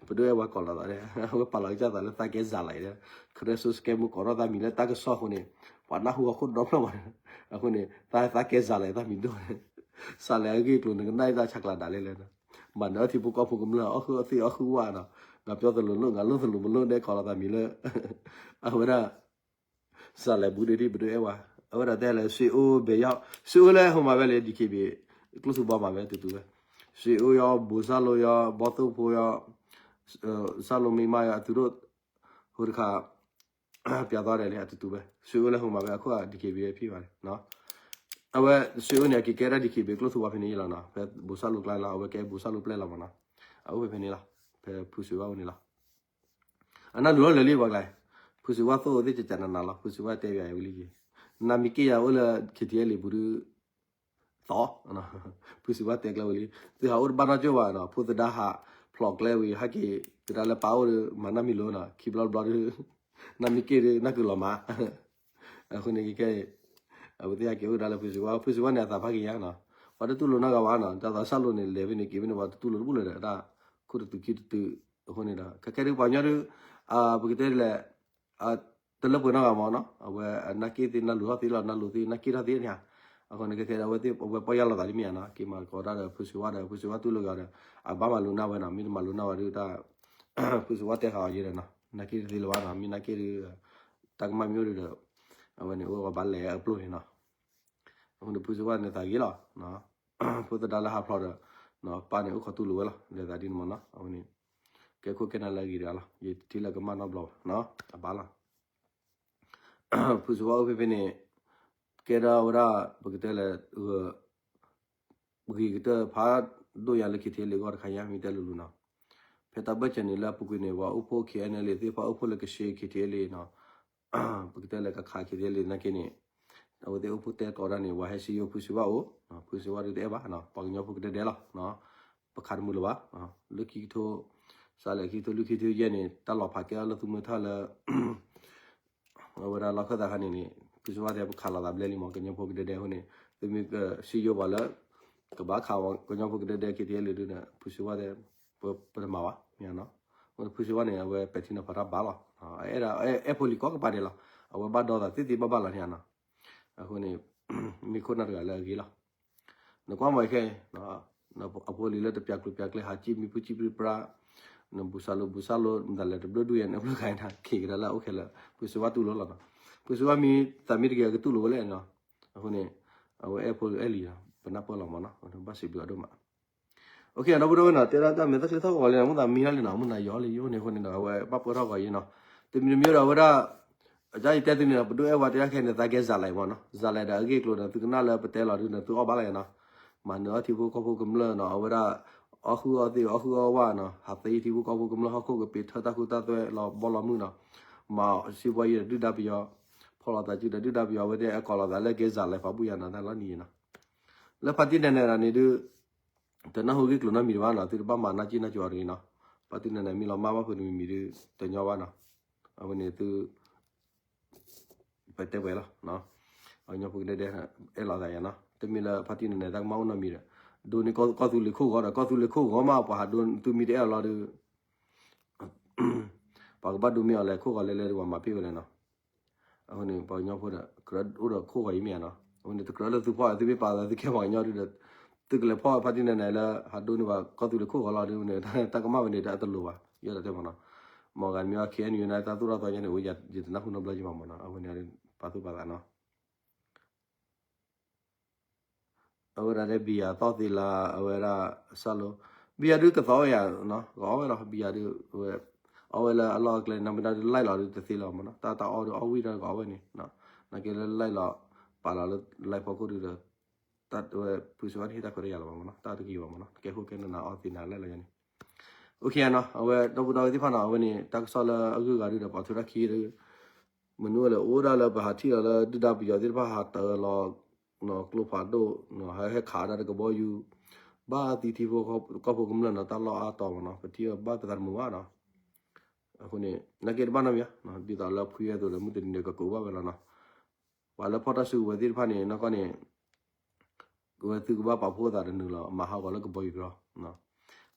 ပဒိၣ်အဲၣ်ဝါကိးလီၤသး အဝဲပာ်လီၤကစၢ်သးလၢသးကဲစၤလဲၣ် ခရဲစိစကဲမူကိးထီၣ်သးမံၤလၢတၢ်ကစီၣ်အဃိန့ၣ် ပှၤနၢ်ဟူဟီၣ်ခိၣ်ဒီဖျၢၣ်မး အဃိန့ၣ် သးသးကဲစၤလဲၣ်သးမံၤဒိၣ် စၤလဲၣ်အဂ့ၢ်အကျိၤနကနၣ်အံၤတၢ်ဆါကျးဒၣ်လဲၣ်လဲၣ် မၤနၢၤထံဖိကီၢ်ဖိကမျၢၢ်အီၣ်ဃုာ်အီၣ်သ့ၣ်အီၣ်ဃုာ်ဝါနီၤ နပျီသလိၤလိၣ်နလိၣ်သလိၤမလိၣ်ဒဲးကိးလီၤသးမံၤလၢ အဝဲဒၣ် စၤလဲၣ်ဘူးဒ့ဒံၣ်ပဒိၣ်အဲၣ်ဝါ အဝဲဒၣ်တဲလၢ ဆွေအိၣ်ဘဲယီၣ် ဆွေအိၣ်လၢဟိမၤဝဲလၢ ဒီခ့ဘ့ၣ် ကျိၣ်သူဘီမၤဝဲအတူတူဝဲ ဆွေအိၣ်ယီၣ် ဘိးစၢ်လိယီၣ် ဘီသိၣ်ဖိယီၣ် စၢ်လိမံမးယီၣ် အသုးဒိၣ် ဟိတခါ ပၠးသီဒဲးလံ အတူတူဝဲ ဆွေအိၣ်လၢဟိမၤဝဲအခိၣ် ဒီခ့ဘ့ၣ်ဖံးဘၣ်န့ၣ် အဝဲ ဆွေအိၣ်န့ၣ် အက့ၤကဲဒၣ် ဒီခ့ဘ့ၣ် ကျိၣ်သူဘီဖဲန့ၣ်လီၤနီၤ ဖဲဘိးစၢ်လိကျါလီၤ အဝဲကဲဘိးစၢ်လိပျဲၢ်လီၤမးနီၤ အအိၣ်ဖဲဖဲန့ၣ်လီၤ ဖဲဖုဆွေဝါအိၣ်န့ၣ်လီၤ အနၢ်လူၤလီၤလၢာ်လံပှၤကျါ ဖုစံးဝါသိၣ်သ့ၣ်ကကနနၤလီၤ ဖုစံးဝါတဲဘၣ်ဝံၤလံက့ၤ နမံၤက့ၤယၤအိၣ်လၢ ခ့ထံအဲလံၤပူၤဒုး သီ ဖုစံးဝါတဲကျဲဝံၤလံ သုဟးအိၣ်တဘၣ်နီၢ်ကၠိၢ်ဘၣ်နီၤ ဖိသဒါဟးဖျိးကျဲဝံၤ ဟဲက့ၤ သဒါလၢပၢ်အိၣ်ဒီး မၤနီတမံၤလိၤနီၤ ခံဘျီတဘျီဒုး နမံၤက့ၤဒုး နၢ်ကုာ်လီၤမး အဃိန့ၣ်ကဲ အဝဲသ့ၣ်ဟဲက့ၤအိၣ်ဒၣ်လၢဖုစံးဝါ ဖုစံးဝါန့ၣ် အသးဖးက့ၤယါနီၤ ပှၤတတူၢ်လိာ်နီတဂၤဘၣ်နီၤ တၢ်သးစၢ်လိၤန့ၣ် လဲၤဖဲန့ၣ်က့ၤဖဲန့ၣ် ပှၤတတူၢ်လိာ်တဘူၣ်လၢၤဒီး တၢ်ခိၣ်တတုၤခံတတုၤ အဃိန့ၣ်ဒီး ခဲခဲဒုးပှၤကညီဒုး ပကတဲဒ်လဲၣ် တလၢပှဲၤနီတဂၤမးနီၤ အဝဲအနၢ်က့ၣ်သ့ နၢ်လူၤထီၣ်သ့လီၤ နၢ်လူၤသ့ နၢ်က့ၣ်ထီၣ်သ့န့ၣ်ဧါ အဃိန့ၣ် ခဲခဲဒုး အဝဲသ့ၣ် အဝဲပီၢ်ယၢ်လီၤသးလံမ့ၢ်ဧါနီၤ က့ၤမၤသကိးတၢ်ဒီး ဖုစံးဝါဒီး ဖုစံးဝါတူၢ်လိာ်ဂၤဒီး အဘၣ်မၤလိာ်နၢ်ဝဲနီၤ မ့ၢ်တမၤလိာ်နၢ်ဝဲဒုး တၢ် ဖုစံးဝါတဲဃာ်အီၤယဲဒီးနီၤ နၢ်က့ၣ်တသ့လၢၤဘၣ်နီၤ မ့ၢ်နၢ်က့ၣ်ဒုး တၢ်ကမၣ်မ့ၢ်အိၣ်ဒုးဒီး အဝဲန့ၣ်အိၣ်ဝဲဘၣ်လဲၤအပျိၢ်န့ၣ်နီၤ. အဃိန့ၣ် ဖုစဝါန့ၣ်သးဂ့ၤလီၤ. ဖိသဒါလၢဟးဖျိးဒီး ပၢ်န့ၣ်အိၣ်ခိးတူၢ်လိာ်ဝဲလီၤ လဲၤသးဒ်န့ၣ်မ့ၢ်နီၤ. အဝဲန့ၣ် ကဲခိၣ်ကဲနၢ်လၢအဂ့ၤတဂၤလီၤ. ယတထံၣ်လၢကမၣ်နီတဘျီဘၣ် အဘၣ်လီၤ. ဖုစဝါအိၣ်ဖဲဖဲန့ၣ် ကဲဒီးဝဲဒၣ် ပကတဲလဲၣ် ဂ့ၤကတၢၢ်ဖးဒိၣ်ညါလၢ ခံထံလံအဂီၢ်တခါညါ မ့ၢ်တဲလိၤလိၤနီၤ. ဖဲတၢ်ဘၢၣ်စၢၤန့ၣ်လၢအပူၤကွံာ်န့ၣ် ပှၤအိၣ်ဖှိၣ် ခံအဲၣ်အဲလ်အ့ သ့ၣ်တဖၣ်အိၣ်ဖှိၣ်လၢကဆှဲ ခံထံလံနီၤ. ပကတဲလဲၣ် ကခး ခံထံလံ နာ်က့န့ၣ် အဝဲသ့ၣ်အိၣ်ဖှိၣ်တဲကိးဒၣ်န့ၣ် ပှၤဟဲစံယိၣ်ဖုစဝါအိၣ်, ဖုစဝါဒုးတအဲၣ်ဘၣ်နီၤ, ပှၤကညီဖိကဒဲဒဲလီၤ. ပခးတမုာ်လၢၤဘၣ်, လၢခံကထိ စးလဲၣ်ခံကထိလွံၢ် ခံကထိယဲၢ်န့ၣ် တၢ်လီၤဖးကဲအီၤလၢသုမုၢ်ထီၣ်လၢ အဝဲဒၣ်လီၢ်ခၢၣ်သးခါန့ၣ်န့ၣ် ဖုစဝါတဲ ပခးလိာ်သးဘျဲလံမး ကညီဖိကဒဲဒဲအဃိန့ၣ် သုမ့ၢ်ကစံယိၣ်ပှၤလၢ ကဘၣ်ခးကညီဖိကဒဲဒဲ ခံထံလံဒုးန့ၣ် ဖုစဝါတဲ ပတမၤဘၣ်, မ့ၢ်နီၤ. ဖုစဝါန့ၣ် အဝဲပဲာ်ထံနီၤဖးတၢ်ဘၣ်လီၤ. အဲၣ်ဒိးအဲၣ်ဖိလံၤကိးကပၤဒဲးလီၤ. အဝဲဘၣ်ဒီသးသ့သ့ဘၣ်ဘၣ်လီၤန့ၣ်နီၤ. အဃိန့ၣ် မ့ၢ်ခိၣ်နၢ်တဂၤလၢအဂ့ၤလီၤ. နကွၢ်မးခဲအံၤ အဖိလံၤလၢတပျးကျိၤပျးကျဲ ဟးစံၣ်မံပူၤစံၣ်ပြံပြါ, နဘူၣ်စၢ်လိၤဘူၣ်စၢ်လိၤ မတၤလဲၣ်တဘျုးဒူၣ်ယဲၢ်န့ၣ် အဘျုးခါအံၤ ခ့ကဒါလၢအအိၣ်ခဲလၢာ် ဖုစဝါတူၢ်လိာ်လီၤနီၤ. ဖုစဝါမ့ၢ်သးမ့ၢ်တဂ့ၤ အကတူၢ်လိာ်ဝဲလဲၣ်နီၤ. အဃိန့ၣ် အဝဲအဲၣ်ဖိအဲၣ်လံၤ ပနၢ်ပၢၢ်လီၤမးနီၤ ဘၣ်စံးဘျုးအဒိၣ်မး. ဒီပုၢ်ဒီဝဲၢ်နီၤ တဲဒၣ်တၢ်မဲာ်ချံထီၣ်ကဝီၤလံ မုၢ်သးမံထီၣ်လံနီၤ မုၢ်နၤယီၤလံယိၣ်န့ၣ်အဃိန့ၣ်ဒီး အဝဲဘၣ်ပၢၢ်ထီၣ်ကဝီၤယံၤနီၤ. တမံၤတမံၤဒီးအဝဲဒၣ် အယတဲသုန့ၣ် ပဒိၣ်အဲၣ်ဝဲတဲဒၣ်ခဲအံၤန့ၣ် သးကဲစးလဲမးနီၤ စးလဲဒီးအဂ့ၢ်အကျိၤန့ၣ် သုကနၣ်လၢပတဲလီၤဒုးန့ၣ် သုအီၣ်ဘၣ်လီၤယၤနီၤ. မၤနၢၤအီၣ်ထံဖိကီၢ်ဖိကမျၢၢ်နီၤ အဝဲဒၣ် အီၣ်ဃုအီၣ်သ့ၣ် အီၣ်ဃုအီၣ်ဝၣ်နီၤ ဟးသ့ထံဖိကီၢ်ဖိကမျၢၢ်ဟီၣ်ခိၣ်ကပ့ၤထၢတၢ်ဃူတၢ်သွဲလီၤဘီလီၤမုၢ်နီၤ. မၤစံးပှၤယံၤဒီးဒုၣ်ဒါပယီၤ ဖီၣ်လိာ်သးစုဒီးဒုၣ်ဒါပယီၤ အဝဲသ့ၣ်အကိးလိာ်သးလၢကဲစးလဲဖးဘူၣ်ယၤနီၤ တၢ်လီၤနံၤယံၤနီၤ. လၢဖါတံၢ်နဲၤနဲၤဒီးန့ၣ်ဒုး တနၢ်ဟူဂ့ၢ်ကျိၤနီတမံၤတဘၣ်နီၤ သုတဘၣ်မၤနၢ်ကံၣ်နၢ်ကၠီတဂ့ၤနီၤ. ဖါတံၢ်နဲၤနဲၤမ့ၢ်လီၤမၢ်ဘၣ်ဖုးတမံၤမံၤဒုး တညီဘၣ်နီၤ. အဝဲန့ၣ်သု ပတဲပှဲၤလီၤ. အကညီဖိကဒဲဒဲ အဲၣ်လိာ်သးယၤနီၤ တမ့ၢ်လၢဖါတံၢ်နဲၤနဲၤတၢ်ကမၣ်အိၣ်နီတမံၤဒီး ဒိးန့ၢ်ကီၢ်သူလ့ၤခိၣ်ဂီၤဒီး ကီၢ်သူလ့ၤခိၣ်ဂီၤမး ပှၤဟးဒိသုမ့ၢ်တအဲၣ်လီၤဒုး ပှၤကဘၣ်ဒိမ့ၢ်အီၤလဲၣ် ခိၣ်ဂီၤလဲလဲဒီး ပှၤမၤပ့ၢ်ဝဲလဲၣ်နီၤ. အဃိန့ၣ် ပှၤကညီဖိဒီး ကြၢးအိၣ်ဒီးခိၣ်ဂီၤအံၤမ့ၢ်ဧါနီၤ. အဃိန့ၣ် တကြၢးလၢသုဖီၣ် သုမ့ၢ်ပာ်သးသုကဲပှၤကညီဒုးဒီး သုကလဲၤဖီၣ်ဖါတံၢ်နဲၤနဲၤလၢ ဟးဒိန့ၢ်ဘၣ်ကီၢ်သူလ့ၤခိၣ်ဂီၤလီၤဒုးန့ၣ် တၢ်ကမၣ်ဝဲန့ၣ် တၢ်တလိၤဘၣ် ယဲဒၣ်တဲမးနီၤ. မ်ဂၤမ့ၢ်အီၤ ခ့အဲၣ်ယူၣ် န့ၣ် တၢ်သူၣ်ထီၣ်သီညါန့ၣ် အိၣ်ယတနၢ်ဟူနီတဘျီက့ၤဘၣ်မးနီၤ. အဝဲန့ၣ် ပာ်သူၣ်ပာ်သးနီၤ. အဝဲဒၣ်တဲဘံယၤသီၣ်သ့လၢ အဝဲဒၣ်စၢ်လိၤ ဘံယၤဒုးကသီၣ်ဝဲယၤနီၤ ကအီၣ်ဝဲလီၤ ဘံယၤဒုး ဝဲ အီၣ်ဝဲလၢအလီၢ်အကျဲ နမ့ၢ်ဒၣ်ဒုး live လီၤဒုးတသ့လီၤမးနီၤ တၢ်တၢ်အီၣ်ဒုးအီၣ်ဝံၣ်ဒၣ်ကအီၣ်ဝဲန့ၣ် နာ်က့လၢ live လီၤ ပာ်လီၤလၢ live ဖီခိၣ်ဒုးဒီး တၢ်ဝဲဖုစဝါန့ၣ် ဟ့ၣ်တၢ်ခွဲးတၢ်ယာ်လီၤဘၣ်မးနီၤ တၢ်တဂ့ၤဘၣ်မးနီၤ ကဲခိၣ်ကဲနၢ်နၤအီၣ်သ့နၤလဲၣ်လီၤယၤန့ၣ် အိၣ်ခ့နီၤ အဝဲဒီပုၢ်ဒီဝဲၢ်သ့ၣ်တဖၣ်နီၤ အဝဲန့ၣ် တၢ်ကစီၣ်လၢအဂုၤအဂၤဒုးဒီး ပှၤထုးတၢ်ခံဒုး မနုၤလဲၣ်အိၣ်ဒၣ်လၢပဟးထံၣ်လီၤလၢဒုၣ်ဒါပယီၤသ့ၣ်တဖၣ်ဟးတၢၤလီၤ ကျိဖးဒိၣ် ဟဲဟဲခးဒၣ်တကဘီယူၤ ဘၣ်သံထံဖိကီၢ်ဖိကမျၢၢ်နီၤ တၢ်လီၢ်အါတီၤမးနီၤ ပထံၣ်ဘၣ်ပသးတမုာ်ဘၣ်နီၤ. အဃိန့ၣ် နာ်က့တဘၣ်နီတမံၤ ဒ်သိးလၢဖုယဲၢ်အသိးဒီး မုၢ်တနံၤဒီးကကိးဘၣ်ဝဲလီၤနီၤ. ပှၤလၢဖီၣ်တၢ်စုကဝဲၤသ့ၣ်တဖၣ်န့ၣ် နီၢ်ကီၢ်န့ၣ် ဝဲသုကဘၣ်ပာ်ဖှိၣ်သးတနုာ်လီၤ မၤဟးဂီၤလၢကဘီယူၤကြီ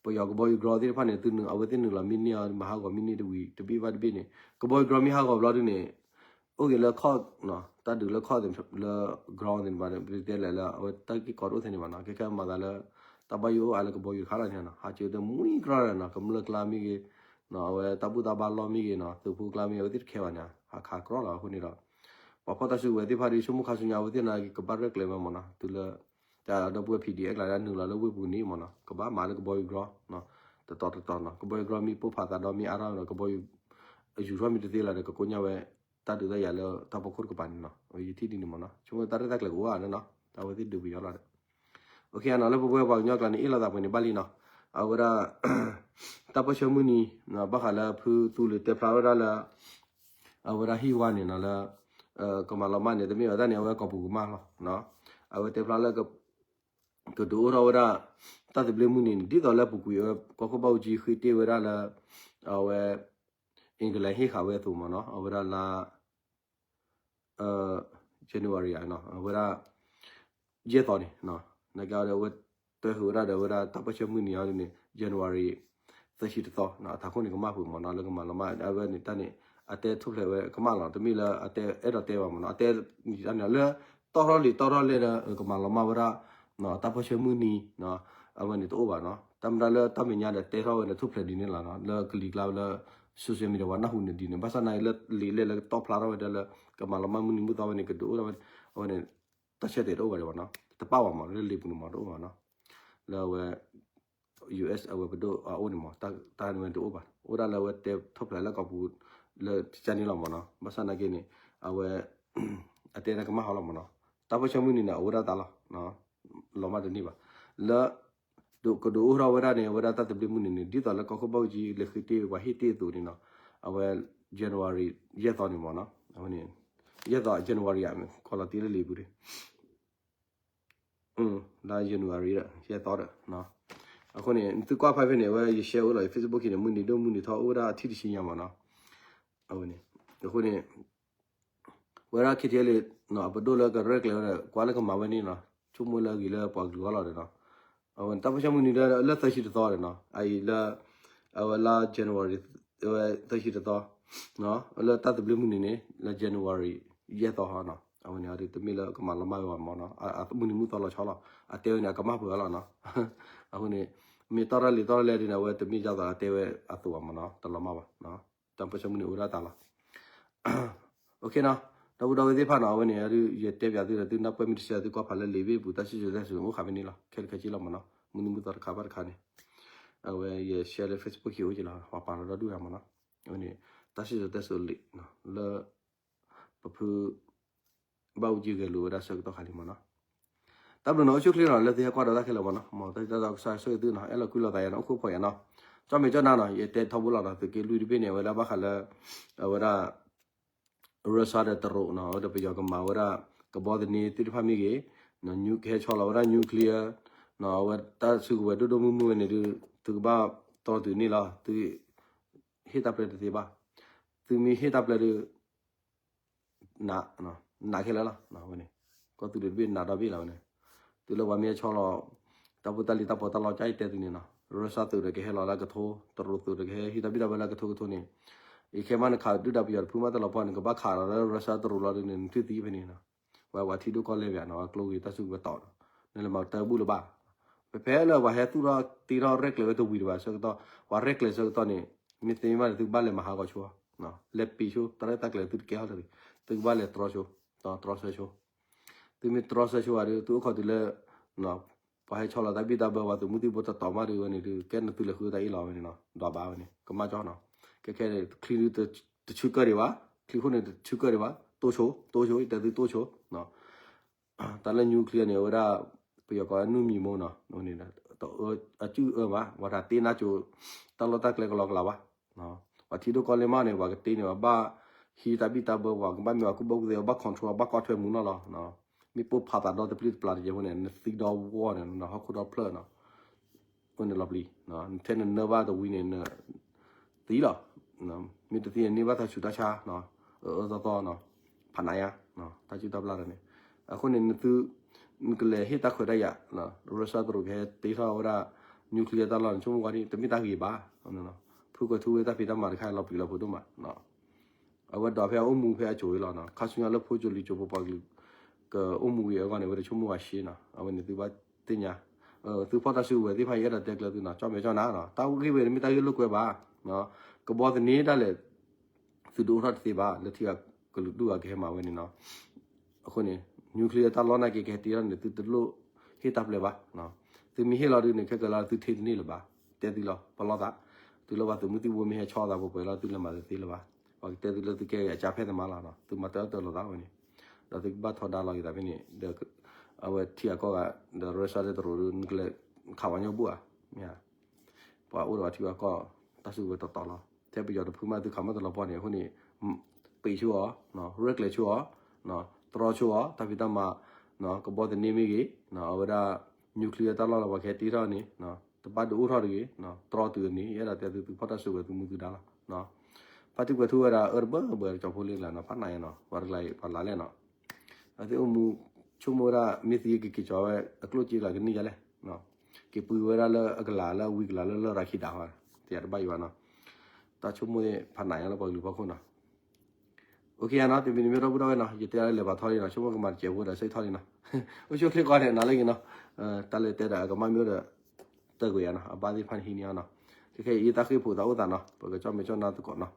ပယီၤကဘီယူၤကြီသ့ၣ်တဖၣ်န့ၣ် သုနုာ် အဝဲသ့ၣ်နုာ်လီၤမံန့ၢ်အီၤ မၤဟးဂီၤမံန့ၢ်တဝံၤ တဘ့ၣ်ဘၣ်တဘ့ၣ်န့ၣ် ကဘီယူၤကြီမ့ၢ်ဟးဂီၤဘျီဒုးန့ၣ် အိၣ်က့ၤလၢခီၣ် တၢ်ဒုးလၢခီၣ်လၢကြီသ့ၣ်တဖၣ် ပတဲလဲၣ်လၢ အဝဲတၢ်က့ၢ်ကီတအိၣ်ထဲန့ၣ်ဘၣ်နီၤ ကဲခဲမၤသးလၢ တၢ်ဘၣ်ယိၣ်အိၣ်အါလၢကဘီယူၤတခါလီၤန့ၣ်နီၤ ဟးစၢၤတမံၤကြီနီၤ ကမျၢၢ်ကျါမ့ၢ်ဂ့ၤ အဝဲတၢ်ဘူၣ်တၢ်ဘါလီၢ်မ့ၢ်ဂ့ၤနီၤ သုးဖိကျါမ့ၢ်ဂ့ၤ အဝဲသ့ၣ်တခဲဘၣ်န့ၣ် ဟးခးကြီလီၤအဃိန့ၣ်ဒီး ပှၤဖီၣ်တၢ်စုကဝဲၤသ့ၣ်တဖၣ်ဒီး ဆိကမိၣ်ခါဆူညါ အဝဲသ့ၣ်န့ၣ် ကဘၣ်ရဲၣ်ကျဲၤဝဲမးနီၤ တုၤလၢ တၢ်ဒီပုၢ်ဝဲၢ် P D F ကျါဒၣ်နုာ်လီၤလၢဝ့ၢ်ပူၤန့ၣ်မးနီၤ ကဘၣ်မၤလၢကဘီယူၤကြီ တတီၤတတီၤနီၤ ကဘီယူၤကြီမ့ၢ်ပိၢ်ဖးသးဒီးမ့ၢ်အါထီၣ်ဒီး ကဘီယူၤ ယူၤထီၣ်မ့ၢ်တသ့လၢၤဒီး ကကိညၢ်ဝဲ တၢ်ဒုးတၢ်ယၤလၢတၢ်ဖီခိၣ်တကပၤန့ၣ်နီၤ ယထံၣ်ဒ်န့ၣ်မးနီၤ ဆိကမိၣ်တၢ်ရဲၣ်တၢ်ကျဲၤကအိၣ်ဧါနီၤ တၢ်ဝဲသ့ၣ်ဒုးပယီၤလီၤဒီး အိၣ်ခ့နီၤ လၢပဝဲပှၤကညီကျါန့ၣ် အ့ၣ်လိာ်သးပှဲၤန့ၣ်ဘၣ်လံနီၤ အဝဲဒၣ် တၢ်ပၢၢ်ဆၢမုၢ်နံၤ ဘၣ်ဃးလၢဖုသူလ့ၤတဲဖျါဝဲဒၣ်လၢ အဝဲဒၣ်ဟံၣ်ဝါန့ၣ်နီၤလၢ ကမၤလီၤမၢ်န့ၣ် တမ့ၢ်ဝဲဒၣ်န့ၣ် အဝဲကိာ်ပူၤကမၣ်လီၤ အဝဲတဲဖျါလၢ ကဒုးအိၣ်ထီၣ်ဝဲဒၣ် တၢ်သဘျ့မုၢ်နံၤန့ၣ် ဒ်သိးလၢပူၤကွံာ်အဝဲ ကီၢ်ခိၣ်ဘၣ်အူကၠံဃ့တ့ၢ်ဝဲဒၣ်လၢ အဝဲ England ဟ့ၣ်ဃာ်ဝဲအသိးမးနီၤ အဝဲဒၣ်လၢ January အဝဲဒၣ် ယဲၢ်သီန့ၣ် နာ်က့ဒီး အဝဲတဲဃုာ်ဝဲဒၣ်ဒီး အဝဲဒၣ်တၢ်ပၢၢ်ဆၢမုၢ်နံၤအံၤန့ၣ် January သၢဆံတသီ အထးခိၣ်န့ၣ် ကမၣ်ပှဲၤမးနီၤ လၢကမၤလီၤမၢ် အဝဲန့ၣ်တၢ်န့ၣ် အတဲထူၣ်ဖျဲးဝဲကမၣ်လီၤ တမ့ၢ်လၢအတဲအဲၣ်ဒိးတဲဘၣ်မးနီၤ အတဲန့ၣ်လၢ တီၢ်ထီၣ်လံာ်တီၢ်ထီၣ်လဲၢ်ဒီး ကမၤလီၤမၢ်ဝဲဒၣ် တၢ်ပၢၢ်ဆၢမုၢ်နံၤ အဝဲန့ၣ်တအိၣ်ဘၣ်နီၤ တၢ်မတၤလၢတၢ်မဲာ်ညါဒီးတဲထီၣ်ဝဲန့ၣ် ထူၣ်ဖျဲးဒ်န့ၣ်လီၤနီၤ လၢကလံၤကျါလၢ social media ပှၤနၢ်ဟူန့ၣ်ဒ်န့ၣ် ဘၣ်ဆၣ်နာ်က့လၢလံာ်လဲၢ်လၢကတီၢ်ဖျါထီၣ်ဝဲဒၣ်လၢ ကမၤလီၤမၢ်မုၢ်နံၤမုၢ်သီဝဲန့ၣ် ကဒုးအိၣ်ထီၣ်ဝဲ အဝဲန့ၣ် တၢ်ဆၢတဲာ်တအိၣ်ဘၣ်ဒံးမ့ၢ်နီၤ, တပာ်ဘၣ်မ့ၢ် လၢလံာ်ပူၤန့ၣ်မ့ၢ် တအိၣ်ဘၣ်နီၤ, လၢအဝဲ U S အဝဲပဒိၣ်အအိၣ်န့ၣ်မ့ၢ် တၢ်န့ၣ်ဝဲတအိၣ်ဘၣ်, အိၣ်ဒၣ်လၢအဝဲတဲထီၣ်ဖျါလၢကီၢ်ပူၤ လၢတၢ်န့ၣ်လီၤမ့ၢ်နီၤ, ဘၣ်ဆၣ်နာ်က့န့ၣ် အဝဲ အတဲတၢ်ကမၣ်ဟီလီၤမ့ၢ်နီၤ, တၢ်ပၢဆှၢမုၢ်နံၤန့ၣ် အဝဲဒၣ်တၢ်လီၤ လီၤမၢ်တန့ၢ်ဘၣ်, လၢ ကဒုးအိၣ်ထီၣ်ဝဲဒၣ်န့ၣ် အဝဲဒၣ်တၢ်သဘျ့မုၢ်နံၤန့ၣ် ဒ်သိးလၢကီၢ်ခိၣ်ဘၣ်အူကၠံ လဲၤဃ့တ့ၢ် ပှၤဟ့ၣ်တ့ၢ်အသိးန့ၣ်နီၤ, အဝဲ January ယဲၢ်သီန့ၣ်မ့ၢ်နီၤ, အဝဲန့ၣ် ယဲၢ်သီ January အမ့ၢ် ကီၢ်လီၤတ့ၢ်လၢလံာ်ပူၤဒံး လါ January ဒီး ယဲၢ်သီဒီး အဃိန့ၣ် သုကွၢ်ဖဲဖဲန့ၣ် အဝဲယ share အိၣ်လီၤ ယ Facebook ခံန့ၣ် မုၢ်နံၤဒိၣ်မုၢ်နံၤထီ အိၣ်ဝဲဒၣ်အထံၣ်တဆံညါမ့ၢ်နီၤ, အဝဲန့ၣ် အဃိန့ၣ် ဝဲဒၣ် K T L အပဒိၣ်လၢကရဲၣ်ကျဲၤဝဲဒီး ကွၢ်လၢကမၤဝဲန့ၣ်နီၤ, ဆိကမိၣ်လၢအဂ့ၤလၢပှၤကလုာ်အဂီၢ်လီၤဒီးနီၤ, အဝဲတၢ်ပၢဆှၢမုၢ်နံၤဒီးလၢသၢဆံတသီဒီးနီၤ, အအံၤလၢ အဝဲလါ January အဝဲသၢဆံတသီ လၢတၢ်သဘျ့မုၢ်နံၤန့ၣ် လၢ January ယဲၢ်သီဟီနီၤ, အဝဲန့ၣ်တမ့ၢ်လၢကမၤလီၤမၢ်ဝဲဘၣ်မ့ၢ်နီၤ, မုၢ်နံၤမုၢ်သီလီၤဆီလီၤ, အတဲဝဲန့ၣ် အကမၣ်ပှဲၤဝဲလီၤနီၤ, အဃိန့ၣ် မ့ၢ်တီၢ်တၢ်လံၤတီၢ်တၢ်လဲၢ်ဒ်န့ၣ် အဝဲတမ့ၢ်ဒ်သိးအတဲဝဲအသိးဘၣ်မ့ၢ်နီၤ, တလီၤမၢ်ဘၣ် တၢ်ပၢဆှၢမုၢ်နံၤအိၣ်ဒၣ်တၢ်လီၤ OK နီၤ, ဒီပုၢ်ဒီဝဲၢ်သ့ၣ်တဖၣ်နီၤ, အဝဲန့ၣ် ယတဲပၠးသုဒီး သုနၢ်ပၢၢ်မ့ၢ်တဆဲး သုကွၢ်ဖးလၢလံာ်ဘ့ၣ်ပူၤ တၢ်စံၣ်စိၤတဲစိၤအိၣ်ဃာ်ဖဲန့ၣ်လီၤ, ခဲလၢာ်ခဲဆ့လီၤမ့ၢ်နီၤ, မုၢ်နံၤမုၢ်သီတခါဘၣ်တခါန့ၣ်, အဝဲယ share လၢ Facebook ခံအိၣ်က့ၤလီၤ, ပှၤပာ်လီၤဒီဒူၣ်ဂၤမ့ၢ်နီၤ, အဝဲန့ၣ် တၢ်စံၣ်စိၤတဲစိၤလံာ် လၢ ပဖု ဘၣ်အူကၠံဂဲၤလိာ်ဝဲဒၣ်ဆၢကတီၢ်ခါလံမ့ၢ်နီၤ, တၢ်ဘျုးနီၤ အိၣ်ဆူၣ်ချ့နီၤ လၢသုဟဲကွၢ်ဒီးတၢ်ခဲလၢာ်မ့ၢ်နီၤ, မ်တၢ်စံးတၢ်ကစီၣ်ဆိၣ်ဂ့ၤသုနီၤ, အဲၣ်လီၤကွံလီၤသးယၤနီၤ, အိၣ်ခိၣ်ဖှီၣ်ယၤနီၤ, ကၠီၣ်မဲာ်ကၠီၣ်နါနီၤ, ယတဲထီဘိလီၤနီၤ, သုးက့လွံၢ်တဘ့ၣ်န့ၣ် အဝဲဒၣ်ဘၣ်ဃးလၢ အဝဲဒၣ် Russia ဒီးတရူးနီၤ, အဝဲဒီးပယီၤကမၤဝဲဒၣ် ကဘီသန့သ့ၣ်တဖၣ်မ့ၢ်ဂ့ၤ, ကဟဲဆီလီၤဝဲဒၣ် nuclear နီၤ, အဝဲတၢ်စုကဝဲၤဒိၣ်ဒိၣ်မုၢ်မုၢ်ဝဲန့ၣ်ဒုး သုကဘၣ်တီသုန့ၣ်လီၤ, သု ဟ့ၣ်တၢ်ပျဲတသ့ဘၣ်, သုမ့ၢ်ဟ့ၣ်တၢ်ပျဲဒုး နးခဲလၢာ်လီၤ, ဝဲန့ၣ် ကီၢ်သူလ့ၤတဘ့ၣ်နးဒီဘ့ၣ်လီၤဝဲန့ၣ်, တုၤလၢပှၤမ့ၢ်ဟဲဆီလီၤ တၢ်ဖိတၢ်လံၤတၢ်ပီးတၢ်လီကၠီၣ်အံၤတဲသုန့ၣ်နီၤ, Russia သုးဒီးကဟဲလီၤလၢကထိ, တရူးသုးဒီးကဟဲဟံးတၢ်ဘံၣ်တၢ်ဘၢလၢကထိကထိန့ၣ်, ယခဲမးနခးဒုၣ်ဒါပယီၤတဖုမးတလီၤပှီၢ်န့ၣ် ကဘၣ်ခးလီၤလၢ Russia တရူးလီၤဒုးန့ၣ် နသုသံဖဲန့ၣ်နီၤ, ဝဲပှၤထံဒိၣ်ကီၢ်လဲၢ်ဘၣ်နီၤ, ကျိဂ့ၤတၢ်စုကဝဲၤတီၤဒီး နလဲၤမၤတၢ်ဘူၣ်လၢၤဘၣ် ဖဲဖဲလၢပှၤဟဲသူၣ်ထီၣ်တ့ထီၣ်ရဲၣ်ကျဲၤဝဲတဝံၤတဘၣ်ဆၢကတီၢ်, ပှၤရဲၣ်ကျဲၤဆၢကတီၢ်န့ၣ် မ့ၢ်သ့မးန့ၣ် သုကဘၣ်လဲၤမၤဟးဂီၤဆိ, လဲၤပ့ၤဆိ တၢ်ရဲၣ်တၢ်ကျဲၤသုတကဲထီၣ်တဂ့ၤ, သုကဘၣ်လဲၤတြီဆိ, တြီဆၢဆိ, သုမ့ၢ်တြီဆၢဆိဘၣ်ဒီး သုအိၣ်ခိးတုၤလၢ ပှၤဟဲဆီလီၤတၢ်ဘံၣ်တၢ်ဘၢပှၤသုးမုၢ်သံၣ်ဘိတတီၤမးဒုးဝဲန့ၣ်ဒုး ကဲနသုလဲၤဃုတၢ်အ့ၣ်လီၤဝဲန့ၣ်နီၤ, ဒီးဘၣ်ဝဲန့ၣ် ကမၣ်ကၠီနီၤ, ခဲခဲန့ၣ် ချံဒုးတဆူကၢၢ်ဒံးဘၣ်, ချံခိၣ်န့ၣ်တဆူကၢၢ်ဒံးဘၣ်, တိၢ်ဆိ, တိၢ်ဆိ, ယတဲသုတိၢ်ဆိ တၢ်လၢ nuclear န့ၣ် အဝဲဒၣ် ပယီၤကိးအနုမြှောင်နီၤ, အစုၣ်အၢဘၣ်, ပှၤတၢ်တ့နါစိၤ တၢ်လီၢ်တၢ်ကျဲကလီကလီဘၣ်, ပှၤထံဒိၣ်ကီၢ်လဲၢ်မးန့ၣ် ပှၤကတ့န့ၣ် ပှၤဘၣ်ဟံးတၢ်ဘံၣ်တၢ်ဘၢ ပှၤကဘၣ်မ့ၢ်ပှၤကူၣ်ဘၣ်ကူၣ်သ့ ပှၤဘၣ် control ပှၤဘၣ်ကွၢ်ထွဲမူနီၤလီၤ, မ့ၢ်ပိၢ်ဖးသးဒီတပျုၢ်တပျၢ်တယဲၢ်ဖိန့ၣ် နသံဒီဝီန့ၣ် နဟီၣ်ခိၣ်ဒီဖျၢၣ်နီၤ အိၣ်န့ၣ်လီၤပျံၤ, နထဲနနၢဘၣ်တဝံၤန့ၣ် နသံလီၤ, မ့ၢ်တသံန့ၣ် န့ၢ်ဘၣ်တၢ်ဆူးတၢ်ဆါ, အၢအၢသီသီနီၤ, ဖးနးယါ, တၢ်စုၣ်တၢ်ပျၢ်ဒီးန့ၣ်, အဃိန့ၣ် နသု နကလဲၤဟ့ၣ်တၢ်ခွဲးတၢ်ယာ်, Russia တရူးကဟဲတ့ထီၣ်ဝဲဒၣ် nuclear တၢ်လီၢ်န့ၣ် ဆိကမိၣ်ကွၢ်ဒ် တမ့ၢ်တၢ်ဂ့ၤဘၣ်, ဖုကွဲၤထူဝ့ၣ်တၢ်ဖံးတၢ်မၤတခါလီၤပျံၤလီၤဖုးဒိၣ်မး အဝဲဒိးဖဲအအိၣ်မူဖဲအစိၤအံၤလီၤနီၤ, ခါဆူညါလၢဖိကၠိလံၤကၠိဖိပှၤကလုာ် ကအိၣ်မူဂ့ၤအဂီၢ်န့ၣ် အဝဲတဆိကမိၣ်ဘၣ်ရှဲနီၤ, အဝဲန့ၣ်သုဘၣ်သ့ၣ်ညါ, သုဖီၣ်တၢ်စုကဝဲၤသ့ၣ်တဖၣ်အံၤ အဲၣ်ဒိးတဲကျၢၤသုနီၤ, ကၠီၣ်မဲာ်ကၠီၣ်နါနီၤ, တၢ်ဂ့ၢ်ဝဲန့ၣ်မ့ၢ်တၢ်ဂ့ၢ်လိာ်ကွဲဘၣ်, ကဘီသန့တၢ်လဲၣ် သုတအိၣ်ထီၣ်တသ့ဘၣ် လၢထံဂၤကလုာ်ဒူၣ်ဂၤကဟဲမၤဝဲန့ၣ်နီၤ, အဃိန့ၣ် nuclear တၢ်လီၢ်နာ်က့ကဟဲတ့ထီၣ်န့ၣ် သုတလိၣ်ဟ့ၣ်တၢ်ပျဲဘၣ်, သုမ့ၢ်ဟ့ၣ်လီၤဒုးန့ၣ် ခဲကလါသုထ့တန့ၢ်လၢၤဘၣ်, တဲသုလီၤ ပလီၢ်သး, တုၤလၢပှၤသုးမုၢ်သံၣ်ဘိမ့ၢ်ဟဲဆီသးပှဲၤပှဲၤလီၤ သုလဲၤမၤတသ့လၢၤဘၣ်, ပှၤကတဲသုလၢသုကဲဂ့ၤအကၢ်ဖဲသးမးလီၤနီၤ, သုမၤတၢ်အၢၣ်တၢ်လီၤသးဝဲန့ၣ်, ဒီးသုကဘၣ်ထီဒါလီၤက့ၤသးဖဲန့ၣ်, ဒီး အဝဲထံဂၤကီၢ်ဂၤ, ဒီး Russia ဒီးတရူးဒုး နကလဲၤခးဝဲညီဘူၣ်ဧါ, မ့ၢ်ဧါ ပှၤအိၣ်ဒီးပှၤထံပှၤကီၢ်, တၢ်စုကဝဲၤတီၤတီၤလီၤ, ထဲပယီၤတဖုမးသုခးမီၣ်တလီၤပှီၢ်န့ၣ် အဃိန့ၣ်, ပံာ်ဆိအီၤ, ရဲၣ်ကျဲၤဆိအီၤ, တြီဆိအီၤ တၢ်ဖံးတၢ်မၤ, ကဘီသန့မ့ၢ်ဂ့ၤ, အဝဲဒၣ် nuclear တၢ်လီၢ်လၢပှၤကဟဲတ့ထီၣ်န့ၣ်, တဘၣ်ဒုးအိၣ်ထီၣ်တဂ့ၤ, တြီတုၤန့ၣ် ယအဲၣ်ဒိးတဲသုသုဖီၣ်တၢ်စုကဝဲၤသုမူသုဒါလီၤ, ဖါတံၢ်ကွဲၤထူဝဲဒၣ်အၢတဘၢဘၢကၠီဖိလ့ကျါနီၤ, ဖးနးယါနီၤ, ပှၤတကျါအံၤ ပှၤလၢ်လဲၣ်နီၤ အသ့ၣ်အိၣ်မူ, ဆိကမိၣ်ဝဲဒၣ် မ့ၢ်သံကက့ၤကၠီဝဲ အကျိၣ်စ့ကျါကန့ၢ်ယါလဲၣ်, က့ၤပှ့ၤဝဲဒၣ်လၢအကလၤလၢအဝံကလၤလၢလရာ်ခံဒးဟီ, တယၤတဘၣ်ယံၤဘၣ်နီၤ, တၢ်ဆိကမိၣ်သ့ၣ်ဖးနးယါလၢပှၤကလုာ်ဖီခိၣ်နီၤ, အိၣ်ခ့ယါနီၤ, တမံၤတမံၤဒီပုၢ်ဒီဝဲၢ်နီၤ, ယတဲလၢလဲၤပာ်ထီၣ်လံနီၤ, ဆိကမိၣ်ကမၤတစဲးဖိဒီး ဆၢထီၣ်လံနီၤ, အိၣ်ဆူၣ်ချ့ကွၢ်န့ၣ် နၤလၢဂ့ၤနီၤ, တၢ်လၢတဲဒီးအကမၣ်မ့ၢ်အိၣ်ဒီး တၢ်ကွဲးယါနီၤ, အဘၣ်သ့ၣ်တဖၣ်န့ၣ်ဟံးန့ၢ်အီၤနီၤ, ခဲခဲအံၤတၢ်ဃ့ၢ်ဖိသးအိၣ်သးနီၤ, ပကကၠီၣ်မဲာ်ကၠီၣ်နါသကိးနီၤ,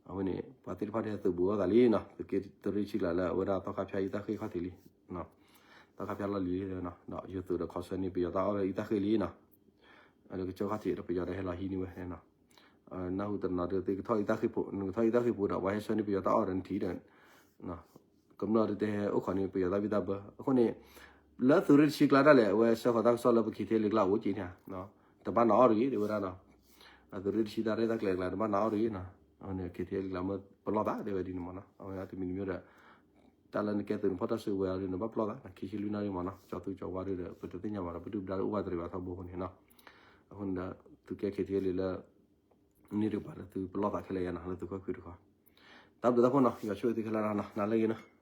အဝဲန့ၣ် ပှၤသ့ၣ်တဖၣ်ဒ်သုးဘူးအီၣ်သးလံနီၤ, သုးက့သုးရ့ၣ်ဆံကျါလၢအဝဲဒၣ်သီခါဖၠါအံသၣ်ဃ့ၢ်ခီၣ်ထံးလံ, သီခါဖၠါလီၢ်လံၤလံနီၤ, ဒီးယိၤသုးဒီးခီဆၢန့ၣ် ပယီၤတၢ်အီၣ်လၢအံသၣ်ဃ့ၢ်လံနီၤ, လၢကစၢၢ်ခီၣ်ထံးဒီးပယီၤဒီးဟဲလီၤဟံးန့ၢ်ဝဲနီၤ, နၢ်ဟူတနီၤဒီးသုကထီၣ်အံသၣ်ဃ့ၢ်ဖိ, နကထီၣ်အံသၣ်ဃ့ၢ်ဖိဒီး ပှၤဟဲဆှၢန့ၢ်ပယီၤတၢ်အီၣ်ဒီးနထံၣ်ဒီး ကမျၢၢ်ဒ်တဟဲအိၣ်ခိးန့ၢ်ပယီၤတၢ်ဘံၣ်တၢ်ဘၢ. အဃိန့ၣ် လၢသုးရ့ၣ်တဆံကျါဒၣ်လဲာ် အဝဲဆှၢဃီၤတၢ်ကစီၣ်လၢပ K T L A ကျါအိၣ်က့ၤန့ၣ်, တဘၣ်နးအီၣ်တဂ့ၤ တဲဝဲဒၣ်နီၤ, အသုးရ့ၣ်တဆံတၢ်ရဲၣ်တၢ်ကျဲၤကျါ တဘၣ်နးအီၣ်တဂ့ၤနီၤ, အဝဲန့ၣ် K T L A ကျါမ့ၢ်ပလီၢ်သး တဲဝဲဒ်န့ၣ်မ့ၢ်နီၤ, အဝဲတမံၤတမံၤဒီး တၢ်လၢနကဲသုးနဖီၣ်တၢ်စုကဝဲၤအီၤဒီး နဘၣ်ပလီၢ်သး ခံဆံလွံၢ်နၣ်ရံၣ်မ့ၢ်နီၤ, ကၠီၤသူကၠီၤဝါဒီး ပတသ့ၣ်ညါဘၣ်ဒီး ပဒုၣ်ပဒါဒီးအိၣ်ဘၣ်တရံးဘၣ်ထီဘိအဃိန့ၣ်နီၤ, အဃိန့ၣ်ဒီး သုးကဲ K T L A လၢ န့ၢ်တကပၤဒီးသုပလီၢ်သးခဲလၢာ်ယါနီၤ, လၢသုးခိၣ်ခွံတခီ, တၢ်ဘျုးတၢ်ဖှိၣ်နီၤ, ယွၤဆိၣ်ဂ့ၤသုခဲလၢာ်နီၤ, နၤလၢဂ့ၤနီၤ.